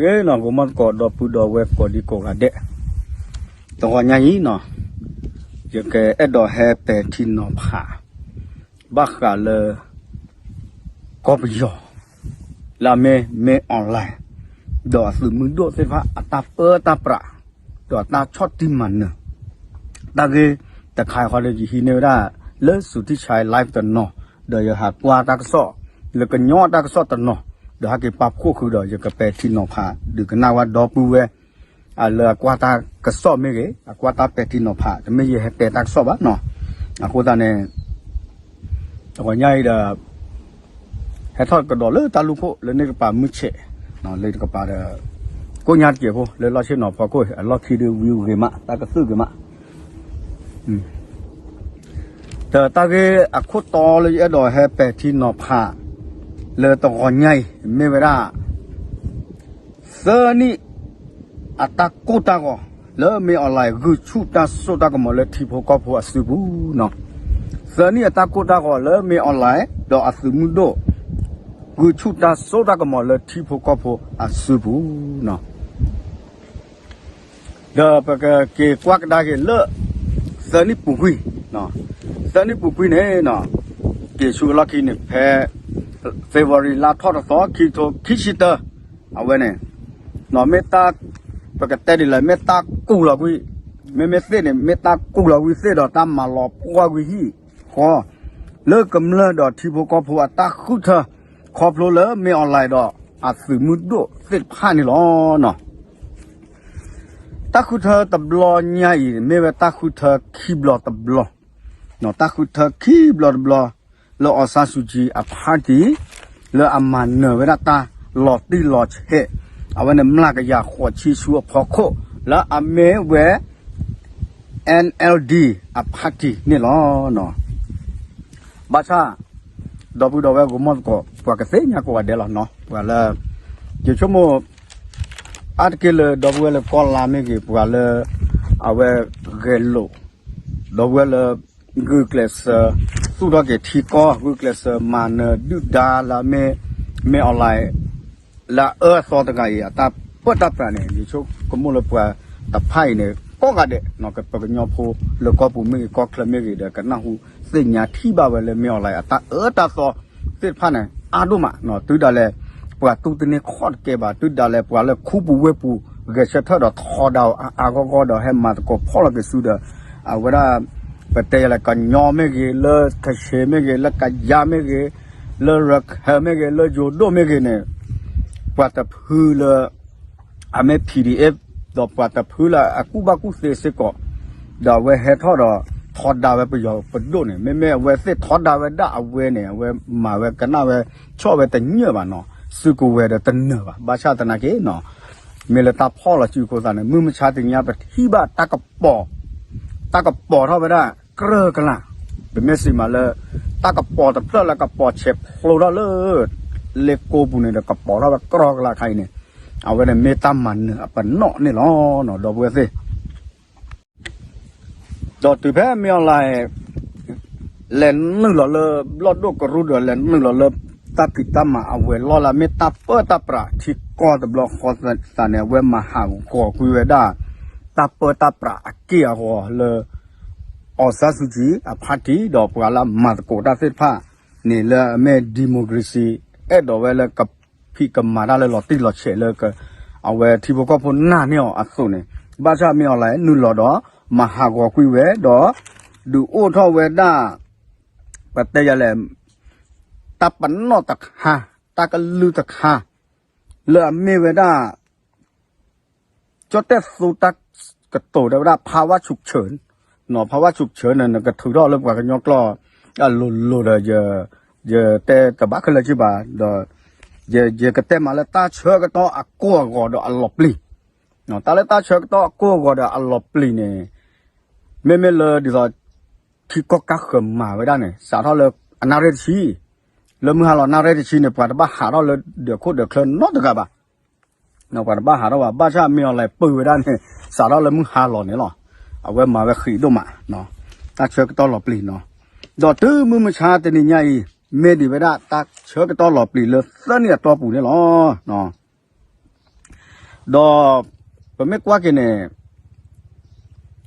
ဂ့ၤနီၤ ဂီၤမီၢ်သကိး ဒီပုၢ်ဒီဝဲၢ်ကိးဒံကိးဂၤဒဲး, တဂီၤညါအံၤနီၤ, ယကအဲၣ်ဒိးဟဲပဲာ်ထံနီၤဖး ဘၣ်ဃးလၢ ကီၢ်ပယီၤ လၢအမ့ၢ် မ့ၢ် online ဒီးအသုးမုၢ်ဒိၣ်သ့ၣ်တဖၣ် အတၢ်ပၢတၢ်ပြး ဒီးအတၢ်ဆီၣ်တံၢ်မၤနၢၤ တၢ်ဂ့ၢ်တခါဃီဒီး ယဟံးန့ၢ်ဝဲဒၣ် လၢ Suthichai Live တနီၤ, ဒီးယဟးကွၢ်တၢ်ကစီၣ် လၢကညီတၢ်ကစီၣ်တနီၤ, ဒီးဟဲက့ၤပာ်ဖှိၣ်ဃုာ်ဒီး ယကပဲာ်ထံနီၤဖး ဒုးကနၣ်ဝဲဒီပုၢ်ဝဲၢ် လၢအကွၢ်တၢ်ကစီၣ်မ့ၢ်ဂ့ၤ, အကွၢ်တၢ်ပဲာ်ထံနီၤဖး တမ့ၢ်ယဟဲတဲတၢ်ကစီၣ်ဘၣ်နီၤ. အဃိသတးန့ၣ် တဂီၤညါအံၤဒီး ဟဲထီၣ်ကဒီးလၢတၢ်လူၢ်ခိၣ် လၢန့ၣ်တကပၤမုၢ်ဆဲး, လၢတကပၤဒီး ကိၣ်ညါတစဲးဖိ လၢလီၢ်ဆ့ၣ်နီၤဖီခိၣ် အလီၢ်ခံဒုးဝံဂ့ၤမး တၢ်ကသုၣ်ဂ့ၤမး. ဒီးတၢ်ဂ့ၢ်အခိၣ်တီလၢယအဲၣ်ဒိးဟဲပဲာ်ထံနီၤဖး လၢတဂီၤညါအံၤ မ့ၢ်ဝဲဒၣ် သၢနံၣ်အတၢ်ကိၢ်တၢ်ဂီၤ လၢမ့ၢ် online ဂုာ်ဆူၣ်တၢ်စိတၢ်ကမီၤလၢထံဖိကီၢ်ဖိအစုပူၤနီၤ. သၢနံၣ်အတၢ်ကိၢ်တၢ်ဂီၤလၢမ့ၢ် online ဒီးအသုးမုၢ်ဒိၣ် ဂုာ်ဆူၣ်တၢ်စိတၢ်ကမီၤလၢထံဖိကီၢ်ဖိအစုပူၤနီၤ. ဒီးပကက့ၤကွၢ်ကဒါက့ၤလၢ သၢနံၣ်ပူၤကွံာ်, သၢနံၣ်ပူၤကွံာ်န့ၣ် က့ၤဆူအလီၢ်ခံန့ၣ် ဖဲ February လါထီၣ်တသီ ခံကထိခံဆံတၢ အဝဲန့ၣ် မ့ၢ်တၢ် ပကတဲဒ်လဲၣ် မ့ၢ်တၢ်ကူၣ်လီၤကွံာ်, မ့မ့ၢ်သ့ၣ်န့ၣ် မ့ၢ်တၢ်ကူၣ်လီၤကွံာ်သ့ၣ်ဒီးတၢ်မၤလီၤပှီၢ်ကွံာ်ဟံၣ်ဃီ လၢကမျၢၢ်ဒီးထံဖိကီၢ်ဖိအတၢ်ဃုထၢ ခီဖျိလၢမ့ၢ် online ဒီးအသုးမုၢ်ဒိၣ်သ့ၣ်တဖၣ်န့ၣ်လီၤ. တၢ်ဃုထၢတဘျီညါအံၤ မ့ၢ်ဝဲတၢ်ဃုထၢခံဘျီတဘျီ, တၢ်ဃုထၢခံဘျီတဘျီ လၢ အောင်ဆန်းစုကြည် အ party လၢအမၤနၢၤဝဲဒၣ်တၢ်လီၤတံၢ်လီၤဆဲး အဝဲန့ၣ် မျးကယၤဃိးဆံဆူအဖီခိၣ် လၢအမ့ၢ်ဝဲ NLD အ party န့ၣ်လီၤ. ဘၣ်ဆၣ် ဒီပုၢ်ဒီဝဲၢ်ဂီၤမီၢ်သကိး ပှၤကသ့ၣ်ညါကိးဂၤဒဲးလီၤနီၤ ပှၤလၢ ယဆိကမိၣ် အါတက့ၢ်လၢဒီပုၢ်ဝဲၢ်လၢကီၢ်လါမ့ၢ်ဂ့ၤ ပှၤလၢ အဝဲဂဲၤလိာ် ဒီပုၢ်ဝဲၢ်လၢ ဂုာ်ကျဲးစၢး သူၣ်ထီၣ်က့ၤထံကီၢ် ဂုာ်ကျဲးစၢးမၤနၢၤဒုၣ်ဒါလၢအမ့ၢ် မ့ၢ် online လၢအအၢအသီတဂၤအံၤ အတၢ်ပၢတၢ်ပြးန့ၣ် ယဆိကမိၣ်လၢပှၤတဖၣ်အံၤန့ၣ် ကိးဂၤဒဲး ပကညီဖိလၢကီၢ်ပူၤမ့ၢ်ဂ့ၤ ကီၢ်ချၢမ့ၢ်ဂ့ၤဒီး ကနၢ်ဟူသ့ၣ်ညါထံၣ်ဘၣ်ဝဲလၢမ့ၢ် online အတၢ်အၢတၢ်သီသ့ၣ်တဖၣ်န့ၣ် အါဒိၣ်မး တုၤဒၣ်လဲာ် ပှၤတူၢ်တန့ၢ်ခီၣ်တကဲဘၣ် တုၤဒၣ်လဲာ်ပှၤလၢခူပူၤဝ့ၢ်ပူၤ ဂဲၤဆၢထၢၣ်ဒီးထီဒါအီၤအါအါဂီၢ်ဂီၢ်ဒီး ဟဲမၤသကိးဖီၣ်လီၤက့ၤဆူဒီး အဝဲဒၣ် ပတဲယၤလၢကညီမ့ၢ်ဂ့ၤ လၢခဆ့မ့ၢ်ဂ့ၤ လၢကယါမ့ၢ်ဂ့ၤ လၢရခဲမ့ၢ်ဂ့ၤ လၢယိၤဒိၣ်မ့ၢ်ဂ့ၤန့ၣ် ပှၤတဖုလၢ အမ့ၢ် PDF ဒီးပှၤတဖုလၢအကူၣ်ဘၣ်ကူၣ်သ့စ့ၢ်ကီး ဒီးအဝဲဟဲထီၣ်ဒီး ထီဒါဝဲပယီၤပဒိၣ်န့ၣ် မ့မ့ၢ်အဝဲသ့ၣ်ထီဒါဝဲဒၣ်အဝဲန့ၣ် အဝဲမၤဝဲကနၣ်ဝဲ ဆီၣ်ဝဲတညၣ်ဘၣ်နီၤ စုကဝဲၤဒီးတနၢၤဘၣ် ဘၣ်ဆၣ်သနာ်က့နီၤ မ့ၢ်လၢတၢ်ဖီၣ်လီၤစုအဃိသတးန့ၣ် မုၢ်မဆါတနံၤညါပထံၣ်ဘၣ်တၢ်ကပီၤ တၢ်ကပီၤထီၣ်ဝဲဒၣ် ကြၢးကလာ် ပမ့ၢ်စံးမးလၢ တၢ်ကပီၤတဖျၢၣ်လၢကပီၤဆဲးဖျိထီၣ်လၢ လ့ကိပူၤန့ၣ်ဒီးကပီၤထီၣ်ဝဲကြၢးကလာ်ခါအံၤန့ၣ် အဝဲန့ၣ်မ့ၢ်တၢ်မၤနၢၤအပနီၣ်န့ၣ်လီၤ ဒီပုၢ်ဝဲၢ်သ့ၣ် ဒီးတုၤဖဲမ့ၢ် online လဲၤနုာ်လီၤလၢဘျီၣ်ဒိၣ်ကရူၢ်ဒီးလဲၤနုာ်လီၤလၢ တၢ်ဖံးတၢ်မၤအဝဲၤလီၢ်လၢမ့ၢ်တၢ်ပၢတၢ်ပြးထံကီၢ်တဘျီဃီသတးန့ၣ် အဝဲမၤဟးဂီၤကွံာ်ဝဲဒၣ် တၢ်ပၢတၢ်ပြးအက့ၢ်အဂီၤလၢ အောင်ဆန်းစုကြည် အ party ဒီးပှၤလၢမၤသကိးတၢ်သ့ၣ်တဖၣ်န့ၣ်လၢအမ့ၢ် democracy အဲၣ်ဒိးဝဲလၢကဖံးကမၤတၢ်လၢလီၤတံၢ်လီၤဆဲးလၢ အဝဲထံဖိကီၢ်ဖိနာ်န့ၢ်အီၤအသိးန့ၣ် ဘၣ်ဆၣ်မ့ၢ် online နုာ်လီၤဒီး မၤဟးဂီၤကွံာ်ဝဲဒီး ဒုးအိၣ်ထီၣ်ဝဲဒၣ် ပတဲယၤလဲၣ် တၢ်ပနီၣ်တခါ တၢ်ကလုၢ်တခါ လၢအမ့ၢ်ဝဲဒၣ် ကၠီၣ်တဲၣ်သူတၢ်ကတိၤတဲဝဲဒၣ် ภาวะฉุกเฉิน ภาวะฉุกเฉิน န့ၣ် နကထုးထီၣ်လၢပှၤကညီကျိာ် အလိၤလိၤဒီး ယတဲတဘၣ်ခဲလၢာ်က့ဘၣ်ဒီး ယကတဲမးလၢတၢ်ဆၢကတီၢ်အကိၢ်အဂီၤဒီးအလီၤပျံၤ တၢ်လၢတၢ်ဆၢကတီၢ်အကိၢ်အဂီၤဒီးအလီၤပျံၤန့ၣ် မ့မ့ၢ်လၢဒ်သိး ထံကီၢ်ကါဃၢၤမၤဝဲဒၣ်န့ၣ် စးထီၣ်လၢအနၣ်ရံၣ်တဆံ လၢမုၢ်ဟါလီၤနၣ်ရံၣ်တဆံန့ၣ် ပှၤတဘၣ်ဟးထီၣ်လၢဒၢးခိၣ်ဒၢးချၢနီတဂၤဘၣ် ပှၤတဘၣ်ဟးထီၣ်ဘၣ် ဘၣ်ဆၣ်မ့ၢ် online ပၢဝဲဒၣ်န့ၣ် စးထီၣ်လၢမုၢ်ဟါလီၤန့ၣ်လီၤ. အဝဲမၤဝဲဃံးဒိၣ်မး တၢ်ဆၢကတီၢ်လီၤပျံၤနီၤ. ဒီးတုၤမုၢ်မဆါတနံၤညါအံၤ မ့ၢ်ဒံးဝဲဒၣ်တၢ်ဆၢကတီၢ်လီၤပျံၤလၢသၢနံၣ်အတီၢ်ပူၤန့ၣ်လီၤ. ဒီးပမ့ၢ်ကွၢ်က့ၤန့ၣ်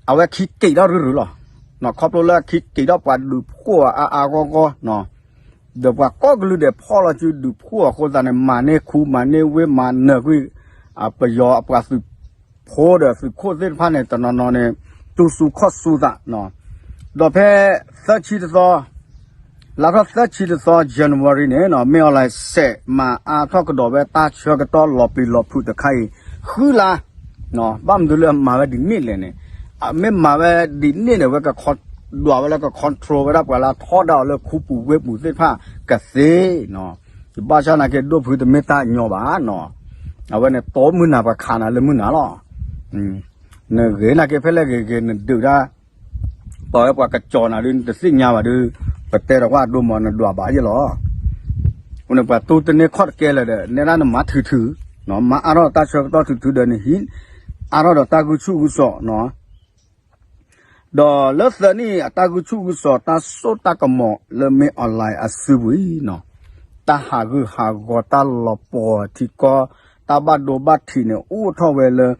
အဝဲခံက့ၤထီၣ်ရုၢ်ရုၢ်လီၤ. ခီဖျိလၢအခံက့ၤထီၣ်ပှၤဒုးဖှိၣ်အါအါဂီၢ်ဂီၢ်, ဒီးပှၤကိးကလုာ်ဒဲးဖီၣ်လီၤစုဒုးဖှိၣ်အဃိသတးန့ၣ် မၤန့ၢ်ခူမၤန့ၢ်ဝ့ၢ်မၤနၢၤကွံာ် ပယီၤအပှၤသုးဖိဒီးသုးခိၣ်သ့ၣ်တဖၣ်န့ၣ် တနီၤနီၤန့ၣ် တူၢ်ဆူၣ်ခီၣ်ဆူၣ်သး, ဒီးဖဲသၢဆံတသီ လါထီၣ်သၢဆံတသီ January န့ၣ် မ့ၢ်အီၤလဲၤစဲးမၤအါထီၣ်ကဒီးဝဲ တၢ်ဆၢကတီၢ်လီၤပျံၤလီၤဖုးတခါအံၤ ဃုလါ, ဘၣ်မနုၤလၢအမၤဝဲဒ်န့ၣ်လဲၣ်န့ၣ်, မ့ၢ်မၤဝဲဒ်န့ၣ်န့ၣ် ဝဲကဒွးဝဲလၢက control ဝဲဒၣ်ပှၤလၢထီဒါအီၤလၢခူပူၤဝ့ၢ်ပူၤသ့ၣ်တဖၣ်ကသ့, ဘၣ်ဆၣ်နာ်က့ဒိၣ်ဖုတမ့ၢ်တၢ်ညီဘၣ်နီၤ, အဝဲန့ၣ် တိမုၢ်နၤပှၤခးနၤလၢမုၢ်နၤလီၤ. နဂ့ၤနာ်က့ဖဲလဲၣ်ဂ့ၤဂ့ၤ နဒုးတၢ် ပှၤဝဲပှၤကစီၤနၤဒုး နတသ့ၣ်ညါဘၣ်ဒုး, ပတဲဒီးကွၢ်ဒိမး နဒွးဘၣ်ယဲလီၤ. အဃိန့ၣ် ပှၤတူၢ်တန့ၢ်ခီၣ်တကဲလၢၤဒီး နဲဒၣ်နမၤထုးထုး, မၤအါထီၣ်တၢ်ဆၢကတီၢ်ထုးထုးဒီး နဟံးအါထီၣ်ဒီးတၢ်ဂုာ်ဆူၣ်ဂုာ်စီၤနီၤ, ဒီးလၢသၢနံၣ်အတၢ်ဂုာ်ဆူၣ်ဂုာ်စီၤ တၢ်စိတၢ်ကမီၤလၢမ့ၢ်အီၤလဲၤအစုပူၤအံၤ, တၢ်ဟးဂူာ်ဟးဂီၤ တၢ်လီၤပှီၤထံကီၢ် တၢ်ဘၣ်ဒိဘၣ်ထံးန့ၣ် အိၣ်ထီၣ်ဝဲလၢ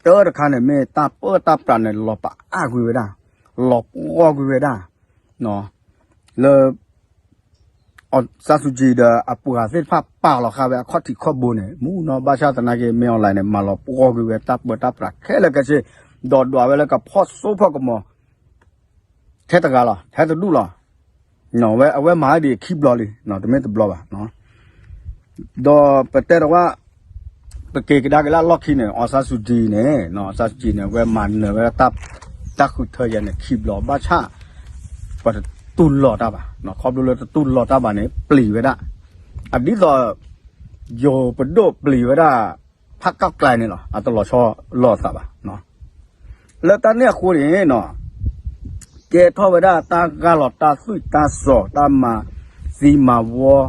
တၢတခါန့ၣ် မ့ၢ်တၢ်ပၢတၢ်ပြးန့ၣ် လီၤပာ်အါကွံာ်ဝဲဒၣ်, လီၤပှီၢ်ကွံာ်ဝဲဒၣ်, လၢ အီၣ်စၣ်စူးကံဒီးအပှၤသ့ၣ်တဖၣ်ပာ်လီၤဃာ်ဝဲအခီၣ်ထံးခီၣ်ဘိန့ၣ် မူနီၤ ဘၣ်ဆၣ်သနာ်က့ မ့ၢ်အီၤလဲၤန့ၣ် မၤလီၤပှီၢ်ကွံာ်ဝဲတၢ်ပၢတၢ်ပြးခဲလၢာ်ခဲဆ့, ဒီးဒွးဝဲလၢကဖီၣ်စိဖီၣ်ကမီၤ ထဲတဂၤလီၤ ထဲတဒူၣ်လီၤ. အဝဲမၤဝဲဒ်အခံဘျီလံ တမ့ၢ်တဘျီဘၣ်. ဒီးပတဲဒီးဝဲ ပက့ၤကဒါက့ၤလၢအလီၢ်ခံန့ၣ် အီၣ်စၣ်စူးကံန့ၣ် အီၣ်စၣ်စူးကံန့ၣ် အဝဲမၤနၢၤဝဲဒၣ် တၢ်ဃုထၢယဲန့ၣ်ခံဘျီ ဘၣ်ဆၣ် ပတတူၢ်လိာ်တၢ်ဘၣ်. ခီဖျိလၢတတူၢ်လိာ်တၢ်ဘၣ်န့ၣ် ပျံၤဝဲဒၣ် အဒ်သိး ယိၤပဒိၣ်ပျံၤဝဲဒၣ် ဖးကၢ်ကျါန့ၣ်လီၤ. အတလီၤဆီလိာ်အသးဘၣ်. လၢတၢ်န့ၣ်အဃိန့ၣ် ကဲထီၣ်ဝဲဒၣ်တၢ်ဂၢ်လီၤတၢ်သွံၣ်တၢ်စီၤ တၢ်မၤသံမၤဝီ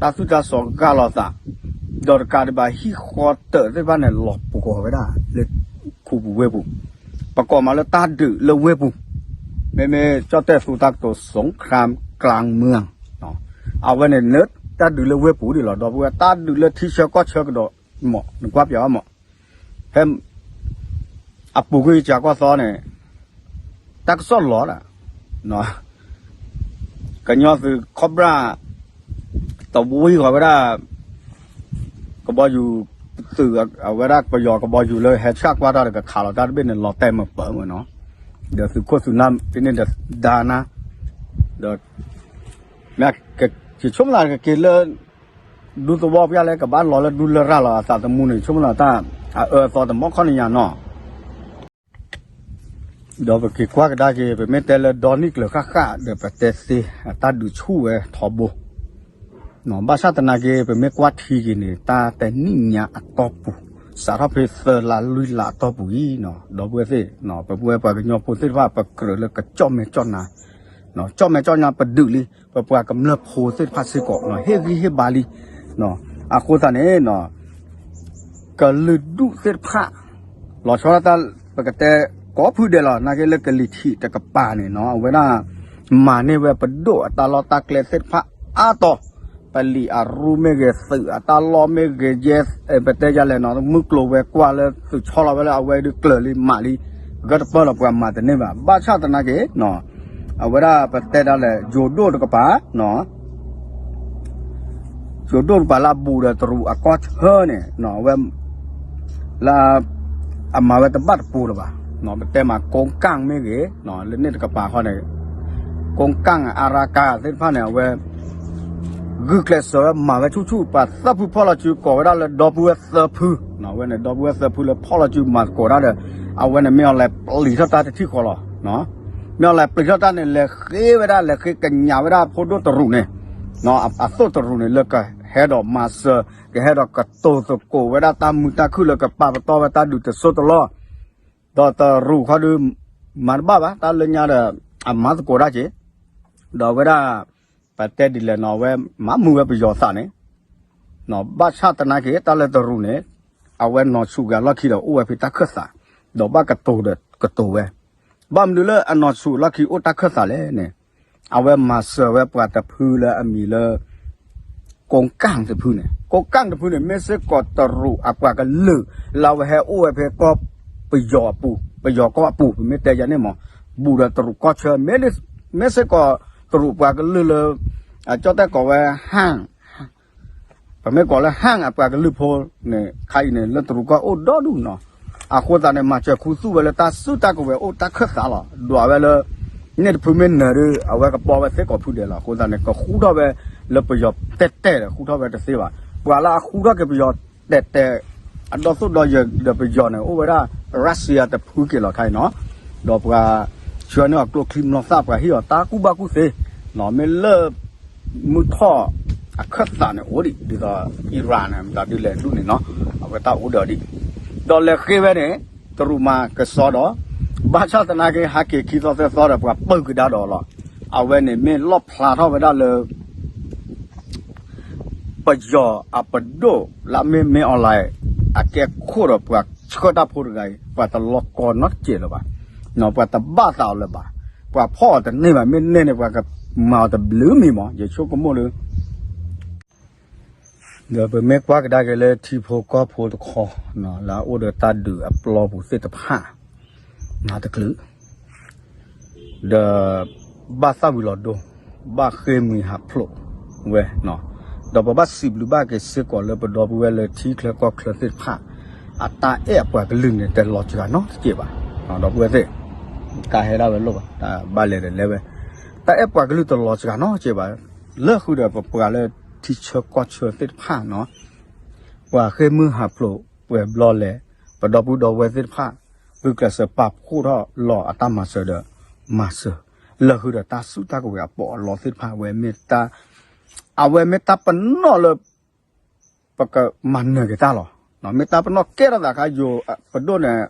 တၢ်သွံၣ်တၢ်စီၤဂၢ်လီၤသး ဒီးတကးဒံးဘၣ်ဟံၣ်ဃီတၢးသ့ၣ်တဖၣ်န့ၣ် လီၤပှီၢ်ဝဲဒၣ်လၢခူပူၤဝ့ၢ်ပူၤ, ပကိးမးလၢတၢ်ဒုးလၢဝ့ၢ်ပူၤ, မ့မ့ၢ်ကၠီၣ်တဲၣ်သူတၢ်ကတိၤ สงครามกลางเมือง အဝဲန့ၣ် တၢ်ဒုးလၢဝ့ၢ်ပူၤဒ်လီၤ. ဒီပုၢ်ဝဲၢ် တၢ်ဒုးလၢထံဆၢကီၢ်ဆၢကဒီးမး နကွၢ်ပၠးအီၤမး ဖဲ အပူၤကွံာ်ကၠၤကီၢ်သီန့ၣ် တၢ်ကစီၣ်လီၤဒၣ် ကညီသုးခီၣ်ဘြၣ် တဝံဃီၤဝဲဒၣ် ကဘီယူၤ သုးအဝဲဒၣ်ပယီၤကဘီယူၤလၢဟဲဆှၣ်ကွၢ်တၢ်ဒီးကခးလီၤတၢ်တဘ့ၣ်န့ၣ် လီၤတဲာ်မးပၢၢ်မးနီၤ, ဒီးသုးခိၣ်သုးနၢ်ဖဲန့ၣ်ဒီးဒါနၤ ဒီး မ့ၢ်က့ၤဆိကမိၣ်သးကက့ၤလၢ ဒူသဝီဖဲလဲၣ် ကဘၣ်လီၤလၢဒူလၢရၣ်လီၤ အသးသမူန့ၣ် ဆိကမိၣ်သးတၢ် အအၢအသီတမီၢ်ခီၣ်နံၤညါနီၤ ဒီးပက့ၤကွၢ်ကဒါက့ၤ ပမ့ၢ်တဲလၢဒီနံၣ်ကျၢၤဃၣ်ဃၣ်ဒီး ပတဲသ့ အတၢ်ဒုးဆူၣ်ဝဲထီဘိ ဘၣ်ဆၣ်သနာ်က့ ပမ့ၢ်ကွၢ်ထံက့ၤန့ၣ် တၢ်တနံၣ်ညါအတီၢ်ပူၤ စးထီၣ်ဖဲသၢလါလွံၢ်လါအတီၢ်ပူၤအံၤနီၤ ဒီပုၢ်ဝဲၢ်သ့ၣ် ပပုၢ်ဝဲၢ်ပှၤကညီဖိသ့ၣ်တဖၣ် ပကြၢးလၢကကၠီၣ်မဲာ်ကၠီၣ်နါ ကၠီၣ်မဲာ်ကၠီၣ်နါပဒုးလံ ပပှၤကမျၢၢ်ဖိသ့ၣ်တဖၣ်စ့ၢ်ကီး ဟ့ၣ်ဂံၢ်ဟ့ၣ်ဘါလံ အဃိသတးန့ၣ် ကလုာ်ဒူၣ်သ့ၣ်တဖၣ် လီၤဆီဒၣ်တၢ် ပကတဲကိးဖုဒဲးလီၤ နာ်က့လၢကလံၤထံးတကပၤန့ၣ်နီၤ အဝဲဒၣ် မၤန့ၢ်ဝဲပဒိၣ်အတၢ်လီၢ်တၢ်ကျဲသ့ၣ်တဖၣ်အါတီၤ ပလံာ်အရူမ့ၢ်ဂ့ၤ သုးအတၢ်လီၢ်မ့ၢ်ဂ့ၤ ယဲ ပတဲယလဲၣ်နီၤ မုၢ်ကျိၤဝဲၤကွာ်လၢသုးဆီလီၤဝဲလၢအဝဲဒုးကျၢၤလံမးလံ ဂၢၢ်တပၢၢ်လီၤပှၤမၤတန့ၢ်ဘၣ် ဘၣ်ဆၣ်သနာ်က့ အဝဲဒၣ်ပတဲဒၣ်လဲာ် ယိၤဒိၣ်တကပၤ ယိၤဒိၣ်တကပၤလၢအဘူးဒီးတရူးအကီၢ်ဆၢန့ၣ် အဝဲ လၢ အမၤဝဲတဘၣ်တပူၤလၢၤဘၣ် ပတဲမး ကိကၣ်မ့ၢ်ဂ့ၤ လၢန့ၣ်တကပၤဃီန့ၣ် ကိကၣ်အရကၤသ့ၣ်တဖၣ်န့ၣ် အဝဲ ဂုာ်ကျဲးစၢးဝဲမၤဝဲဆူၣ်ဆူၣ် ပှၤသၢဖုဖီၣ်လီၤစုကိးဝဲဒၣ်လၢဒီပုၢ်ဝဲၢ်သၢဖု အဝဲန့ၣ် ဒီပုၢ်ဝဲၢ်သၢဖုလၢဖီၣ်လီၤစုမၤသကိးတၢ်ဒီး အဝဲန့ၣ်မ့ၢ်အီၤလဲၤပျံၤထီၣ်တၢ်တထံၣ်ဃီလီၤ မ့ၢ်အီၤလဲၤပျံၤထီၣ်တၢ်န့ၣ် လဲၤဃ့ဝဲဒၣ် လဲၤဃ့ကညးဝဲဒၣ်ဖိဒိၣ်တရူးန့ၣ် အသိၣ်တရူးန့ၣ် လၢကဟဲဒီးမၤစၢၤ ကဟဲဒီးကတိၤသကိးဝဲဒၣ်တၢ်မုာ်တၢ်ခုၣ်လၢကပာ်ပတီၢ်ဝဲတၢ်ဒုးတစိၢ်တလီၢ် ဒီးတရူးခီဒုး မၤတဘၣ်ဘၣ် တၢ်လၢညါဒီး အမၤသကိးတၢ်က့ၤ ဒီးအဝဲဒၣ် ပတဲဒ်လဲၣ်နီၤ အဝဲမၤမုာ်ဝဲပယီၤသးန့ၣ် ဘၣ်ဆၣ်သနာ်က့ တၢ်လၢတရူးန့ၣ် အဝဲနီၢ်ဆူၣ်က့ၤအလီၢ်ခံဒီး အိၣ်ဝဲဖဲတၢ်ခၢၣ်သး ဒီးဘၣ်ကတိၤဒီးကတိၤဝဲ ဘၣ်မနုၤလၢအနီၢ်ဆူၣ်အလီၢ်ခံအိၣ်တၢ်ခၢၣ်သးလဲၣ်န့ၣ် အဝဲမၤစၢၤဝဲပှၤတဖုလၢအမံၤလၢ ကိးကၣ်တဖုန့ၣ် ကိးကၣ်တဖုန့ၣ် မ့ၢ်စ့ၢ်ကီးတရူးအပှၤကလုာ် လၢအဝဲဟဲအိၣ်ဝဲဖဲကီၢ်ပယီၤအပူၤ ပယီၤကီၢ်အပူၤ ပမ့ၢ်တဲယၤန့ၣ်မး ဘူးဒီးတရူးကီၢ်ဆၢ မ့ၢ်စ့ၢ်ကီးတရူးပှၤကလုာ်လၢ အကၠီၣ်တဲၣ်ကိးဝဲ ဟၣ် ပမ့ၢ်ကိးလၢ ဟၣ် အပှၤကလုာ်ဖိန့ၣ် ခါအံၤန့ၣ် လၢတရူးကီၢ်အိၣ်ဒီဒူၣ်နီၤ. အဃိသတးန့ၣ် မၤစၢၤခူသူၣ်ဝဲလၢတၢ်စုတၢ်ကဝဲၤအိၣ်တၢ်ခၢၣ်သးလီၤ. ဒွးဝဲလၢ န့ၣ်တဖုမ့ၢ်နၢၤဒီး အဝဲကပီဝဲသ့ကိးဖုဒဲးလီၤ. အဃိသတးန့ၣ် ကဃူထီၣ်ဝဲလၢပယီၤတဲာ်တဲာ်ဒီး ဃူထီၣ်ဝဲတသ့ဘၣ်. ပှၤလၢအဃူထီၣ်က့ၤပယီၤတဲာ်တဲာ် အဒီသိၣ်ဒီယၢၤဒီးပယီၤန့ၣ် အိၣ်ဝဲဒၣ် Russia တဖုက့ၤလီၤခါအံၤနီၤ. ဒီးပှၤဆှၢန့ၢ်အီၤကျိချံမျိာ်သၣ် ပှၤဟ့ၣ်အီၤတၢ်ကူၣ်ဘၣ်ကူၣ်သ့ မ့ၢ်လၢ မုၢ်ထီၣ်အခၢၣ်သးန့ၣ်အိၣ်ဒံး ဒ်သိး Iran န့ၣ် မတၤဒုလဲၤဒူၣ်န့ၣ်နီၤ အဝဲတၢ်အိၣ်ဒီးဒံး ဒီးလဲၤဃ့ဝဲန့ၣ် တရူးမၤကစီဒီး ဘၣ်ဆၣ်သနာ်က့ ဟးက့ၤခံသီသၢသီဒီး ပှၤပၢၢ်ကဒါဒီးလီၤ. အဝဲန့ၣ်မ့ၢ်လီၣ်ဖျါထီၣ်ဝဲဒၣ်လၢ ပယီၤအပဒိၣ်လၢအမ့ၢ် မင်းအောင်လှိုင် အကဲခိၣ်ဒီးပှၤဆှၢတၢ်ဖိတဂၤအံၤ ပှၤတလီၤကီနီတစဲးလၢၤဘၣ်, ပှၤတဘၣ်သးအီၤလၢၤဘၣ်, ပှၤဖီၣ်အီၤတန့ၢ်ဘၣ်, မ့ၢ်န့ၢ်န့ၣ် ပှၤကမၤအီၤတဘျုးမံၤမး, ယဆိကမိၣ်လၢ ဒီးပမ့ၢ်ကွၢ်ကဒါက့ၤလၢထံဖိကီၢ်ဖိတခီ လၢအအိၣ်ဒီးတၢ်ဒုးအပျီပူၤသ့ၣ်တဖၣ် မၤတချုး ဒီးဘၣ်သၣ်ဝံၤလီၤဒိ, ဘၣ်ဃ့ၢ်မှံဟးဖျိးဝဲ, ဒီးပဘၣ်စံးဘျုးဘၣ်က့ၤစ့ၢ်ကီးလၢပဒီပုၢ်ဝဲၢ်လၢထံချၢကီၢ်ချၢသ့ၣ်တဖၣ် အတၢ်အဲၣ်အပှၤကလုာ်န့ၣ် တလီၤစှၤနီတစဲးဘၣ်, ဒီပုၢ်ဝဲၢ်သ့ၣ်, တၢ်ဟဲဒၣ်ဝဲလိၣ်ဘၣ်, တၢ်ဘၣ်လဲၤဒီးလဲၤဝဲ, တၢ်အဲၣ်ပှၤကလုာ်တလီၤစှၤနီတစဲးဘၣ်, လၢဃုာ်ဒီးပပှၤလၢထံဆၢကီၢ်ဆၢသ့ၣ်တဖၣ်နီၤ ပှၤဃ့ၢ်မှံဟးဖျိးပှဲၤဘျီလဲၣ်, ပဒီပုၢ်ဒီဝဲၢ်သ့ၣ်တဖၣ် ဂုာ်ကျဲးစၢးပာ်ဖှိၣ်ထီၣ်လီၤအတၢ်မၤစၢၤဒီး မၤစၢၤ, လၢဃုာ်ဒီးတၢ်စုတၢ်ကဝဲၤအပီးအလီသ့ၣ်တဖၣ် အဝဲမ့ၢ်တၢ်, အဝဲမ့ၢ်တၢ်ပနီၣ်လၢ ပကမၤနၢၤက့ၤတၢ်လီၤ. မ့ၢ်တၢ်ပနီၣ်ကဲထီၣ်သးခါယိာ်ပဒိၣ်န့ၣ်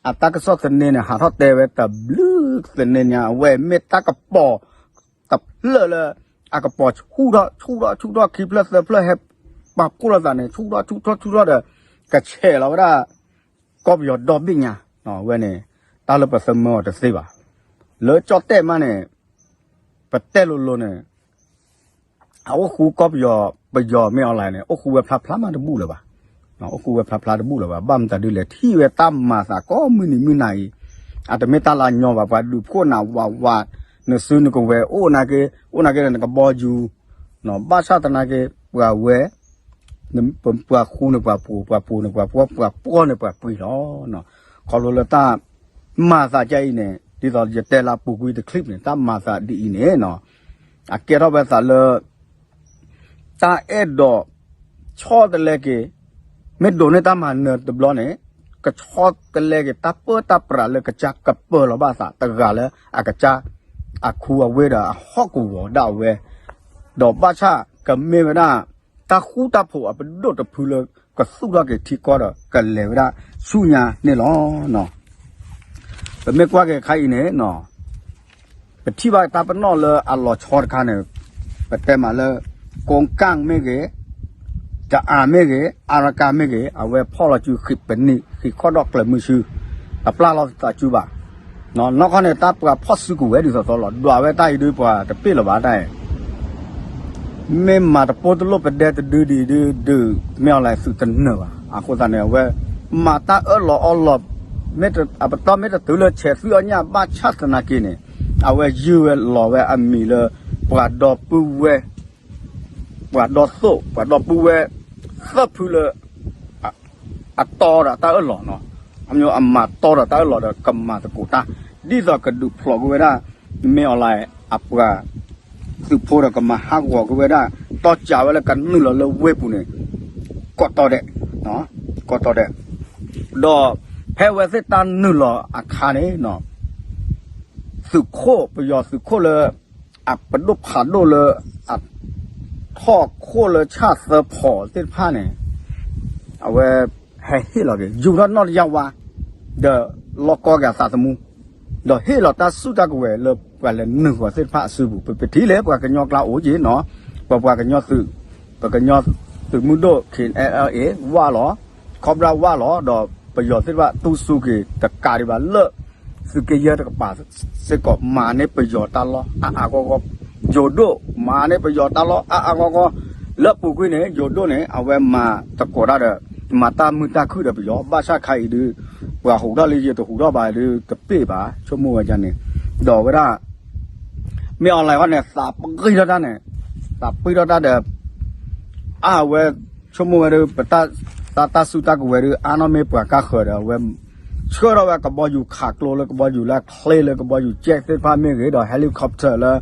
အတၢ်ကစီၣ်သန့န့ၣ် ဟးထီၣ်တဲဝဲတဘျုးသန့ညါ အဝဲမ့ၢ်တၢ်ကပီၤတဖျၢၣ်လၢ အကပီၤဆူၣ်ထီၣ်ဆူၣ်ထီၣ်ဆူၣ်ထီၣ် ခံဖျၢၣ်သၢဖျၢၣ်ဟဲပာ်ဖှိၣ်လိာ်သးန့ၣ် ဆူၣ်ထီၣ်ဆူၣ်ထီၣ်ဆူၣ်ထီၣ်ဒီး ကဆဲးလီၤဝဲဒၣ် ကီၢ်ပယီၤဒီဘ့ၣ်ညါ, အဝဲန့ၣ် တၢ်လၢပသမၢအီၤတသ့ဘၣ်. လၢကၠီၣ်တဲၣ်မးန့ၣ် ပတဲလိၤလိၤန့ၣ် အအိၣ်ဃူကီၢ်ပယီၤ, ပယီၤမ့ၢ်အီၤလဲၣ်န့ၣ် အိၣ်ဃူဝဲဖျါဖျါမးတဘူၣ်လၢၤဘၣ်, အိၣ်ဃူဝဲဖျါဖျါတဘူၣ်လၢၤဘၣ်, ဘၣ်မတၤဒုလဲၣ် ထံၣ်ဝဲတၢ်မၤသးကိးမုၢ်နံၤမုၢ်နၤအံၤ, အတမ့ၢ်တၢ်လၢညီဘၣ်, ပှၤဒုးဖှိၣ်နၤဝးဝး, နစုနကဝဲၤအိၣ်နာ်က့, အိၣ်နာ်က့ဒီးနကဘီယူၤ, ဘၣ်ဆၣ်သနာ်က့ ပှၤဝဲ ပှၤဃူန့ၣ်ပှၤပှိၤ, ပှၤပှိၤန့ၣ်ပှၤပှီၢ်, ပှၤပှီၢ်န့ၣ်ပှၤပှ့ၤလီၤ. ခီဖျိလၢတၢ်မၤသးကအံၤန့ၣ် ဒ်သိးယတဲလၢအပူၤကွံာ်တချံၣ်န့ၣ် တၢ်မၤသးဒ်အံၤန့ၣ် အကဲထီၣ်ဝဲသးလၢ တၢ်အဲၣ်ဒိးဆီတလဲက့ၤ, မ့ၢ်ဒိးန့ၢ်တၢ်မၤနၢၤတဘျီန့ၣ် ကဆီတလဲက့ၤ တၢ်ပၢတၢ်ပြးလၢကစၢ်ကပၢၤလီၤဘၣ်သး တဂၤလၢအကစၢ်အခူအဝ့ၢ်ဒီးအဟီၣ်ကဝီၤဒၣ်ဝဲ, ဒီးဘၣ်ဆၣ်ကမ့ၢ်ဝဲဒၣ် တၢ်ဃူတၢ်ဖိးအပဒိၣ်တဖုလၢ ကသူၣ်ထီၣ်က့ၤထံကီၢ်ဒီး ကလဲၤဝဲဒၣ်ဆူညါန့ၣ်လီၤ. ပမ့ၢ်ကွၢ်က့ၤခါအံၤန့ၣ် ပထံၣ်ဘၣ်တၢ်ပနီၣ်လၢအလီၤဆီတခါန့ၣ် ပတဲမးလၢ ကိကၣ်မ့ၢ်ဂ့ၤ, တအၣ်မ့ၢ်ဂ့ၤ, အါရကၢ်မ့ၢ်ဂ့ၤ, အဝဲဖီၣ်လီၤစုဃံးပနံး ဃံးခီၣ်ဒီၣ်ကျၢၤမုဆူ တပျၢ်လီၤသးစုဘၣ်. နီၢ်ခီန့ၣ် တၢ်ပှၤဖီၣ်စုကဝဲၤဒ်သိးသိးလီၤ. ဒွးဝဲတၢ်အံၤဒုးပှၤတပ့ၢ်လၢၤဘၣ်တၢ်အံၤ မ့ၢ်မၤတပိတလိၣ်ပဒဲတဒုဒံးဒုး ဒုးမ့ၢ်အီၤလဲၤသုးတနၢၤဘၣ်. အဃိသတးန့ၣ် အဝဲ မၤတၢ်အၢၣ်လီၤအီလီၤ အပတီၢ်မ့ၢ်တတုၤလၢဆဲးသုအီၣ်ညၣ်ဘၣ်ဆၣ်သနာ်က့န့ၣ် အဝဲယုၢ်ဝဲလီၤဝဲအမံၤလၢ ပှၤဒီပုၢ်ဝဲၢ် ပှၤဒီသိၣ် ပှၤဒီပုၢ်ဝဲၢ် သၢဖုလၢ အတီဒီးတၢ်အၢၣ်လီၤနီၤ, အမ့ၢ်အမၤတီဒီးတၢ်အၢၣ်လီၤဒီးကမၤသကိးတၢ် ဒ်သိးကဒုးဖျိးကွံာ်ဝဲဒၣ် မ့ၢ်အီၤလဲၣ် အပှၤသုးဖိဒီးကမၤဟးဂီၤကွံာ်ဝဲဒၣ် တီၢ်ကးဝဲလၢကနုာ်လီၤလၢဝ့ၢ်ပူၤန့ၣ် ကိးတီၤဒဲး ကိးတီၤဒဲး ဒီးဖဲအဝဲသ့ၣ်တၢ်နုာ်လီၤအခါန့ၣ် သုးခိၣ် ပယီၤသုးခိၣ်လၢ အပဒိၣ်ဖးဒိၣ်လၢ အထီၣ်ခိၣ်လၢဆၣ်သၢဖီသ့ၣ်တဖၣ်န့ၣ် အဝဲဟဲဟ့ၣ်လီၤက့ၤ ယူၤထီၣ်နီၣ်တယၢ်ဝါ ဒီးလီၢ်ကီက့ၤအသးသမူ ဒီးဟ့ၣ်လီၤတၢ်စုတၢ်ကဝဲၤလၢပှၤလဲၤနုာ်ဃီၤသ့ၣ်တဖၣ်အစုပူၤ ပပထံၣ်လၢပှၤကညီကျါအိၣ်က့ၤနီၤ ပပှၤကညီသုး ပကညီသုးမုၢ်ဒိၣ် K N L A ဝၣ်လီၤ ခီဘြၣ်ဝၣ်လီၤ ဒီးပယီၤသ့ၣ်တဖၣ်တူၢ်စူၤက့ၤတကးဒံးဘၣ်လၢ သုးက့ယဲၢ်တကပၤစ့ၢ်ကီး မၤန့ၢ်ပယီၤတၢ်လီၢ်အါအါဂီၢ်ဂီၢ်, ယိၤဒိၣ် မၤန့ၢ်ပယီၤတၢ်လီၢ်အါအါဂီၢ်ဂီၢ်, လၢပူၤကွံာ်န့ၣ် ယိၤဒိၣ်န့ၣ် အဝဲမၤသကိးတၢ်ဒီး မၤတၢ်မုာ်တၢ်ခုၣ်ဒီးပယီၤ ဘၣ်ဆၣ်ခါအံၤဒုး ပှၤဟူးထီၣ်လၢယတဟူးထီၣ်ဘၣ်ဒုးတပ့ၢ်ဘၣ် ဆိကမိၣ်ဝဲဒ်န့ၣ်, ဒီးဝဲဒၣ် မ့ၢ်အီၤလဲၣ်ဃီန့ၣ် သးပှံၢ်ထီၣ်တၢ်န့ၣ်, သးပှံၢ်ထီၣ်တၢ်ဒီး အဝဲ ဆိကမိၣ်ဝဲဒုး ပတၢ် တၢ် တၢ်စုတၢ်ကဝဲၤဒုး အါနီၢ်မ့ၢ်ပှၤကါဃၢၤဒီး အဝဲ ဆှၢထီၣ်ဝဲကဘီယူၤခးကျိလၢကဘီယူၤလၢချ့လၢကဘီယူၤ jet သ့ၣ်တဖၣ်မ့ၢ်ဂ့ၤ ဒီး helicopter လၢ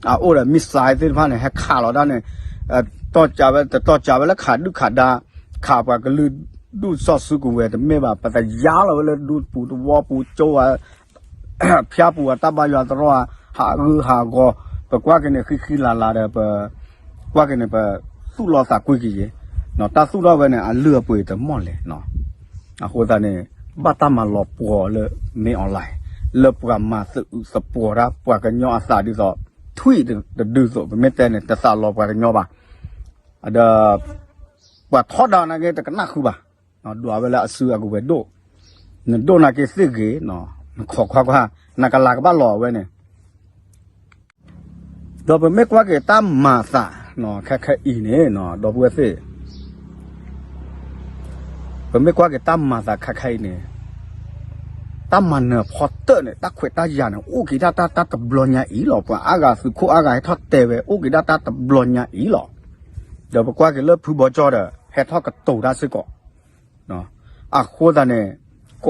အအိၣ်ဒီး missile သ့ၣ်တဖၣ်န့ၣ် ဟဲခးလီၤတၢ်န့ၣ် တီၢ်ကးဝဲ တတီၢ်ကးဝဲလၢခးဒုၣ်ခးဒါ ခးပှၤကလုာ်ဒူၣ်စီဆှံကဝဲၤတမ့ၢ်ဘၣ် ပတယါလီၤဝဲလၢဒူပူၤသဝီပူၤကၠိဧါ ဖၠါပူၤအတၢ်ဘါယွၤတရီ ဟးဂူာ်ဟးဂီၤ ပကွၢ်က့ၤန့ၣ် ဃံဃံလၤလၤဒီး ပ ကွၢ်က့ၤန့ၣ် ပသူၣ်လီၤသးကွံက့ၤယဲၢ်, တၢ်သူၣ်ထီၣ်ဝဲန့ၣ် အလုၢ်အပှ့ၤတမီၢ်လဲၣ်, အဃိသတးန့ၣ် ဘၣ်တၢ်မၤလီၤပှီၤလၢ မ့ၢ်အီၤလဲၣ်, လၢပှၤမၤသးအုးသပှီၤတၢ် ပှၤကညီအသးဒ်သိး ထွံၣ်တဒုသိး ပမ့ၢ်တဲန့ၣ် တသးလီၤပှၤကညီဘၣ်, ဒီး ပှၤထီဒါနာ်က့ တကနၣ်ဃုဘၣ်, ဒွးဝဲလၢအစုအကဝဲၤဒိၣ်, နဒိၣ်နာ်က့သ့ၣ်ဂ့ၤ, နခိးကွၢ်ကွၢ်, နကလၤကဘၣ်လီၤဝဲန့ၣ် ဒီးပမ့ၢ်ကွၢ်က့ၤတၢ်မၤသး ခဲခဲအံၤန့ၣ် ဒီပုၢ်ဝဲၢ်သ့ၣ်, ပမ့ၢ်ကွၢ်က့ၤတၢ်မၤသးခဲခဲအံၤန့ၣ် တၢ်မၤနၢၤဖီတၢၣ်န့ၣ် တၢ်ခွဲးတၢ်ယာ်န့ၣ် အိၣ်က့ၤဒၣ်တၢ်တဘျီညါအံၤလီၤ. ပှၤအါဂၤသုးခိၣ်အါဂၤဟဲထီၣ်တဲဝဲ အိၣ်က့ၤဒၣ်တၢ်တဘျီညါအံၤလီၤ. ဒီးပကွၢ်က့ၤလၢဖုဘီကၠီဒီး ဟဲထီၣ်ကတိၤတၢ်စ့ၢ်ကီး, အဃိသတးန့ၣ် က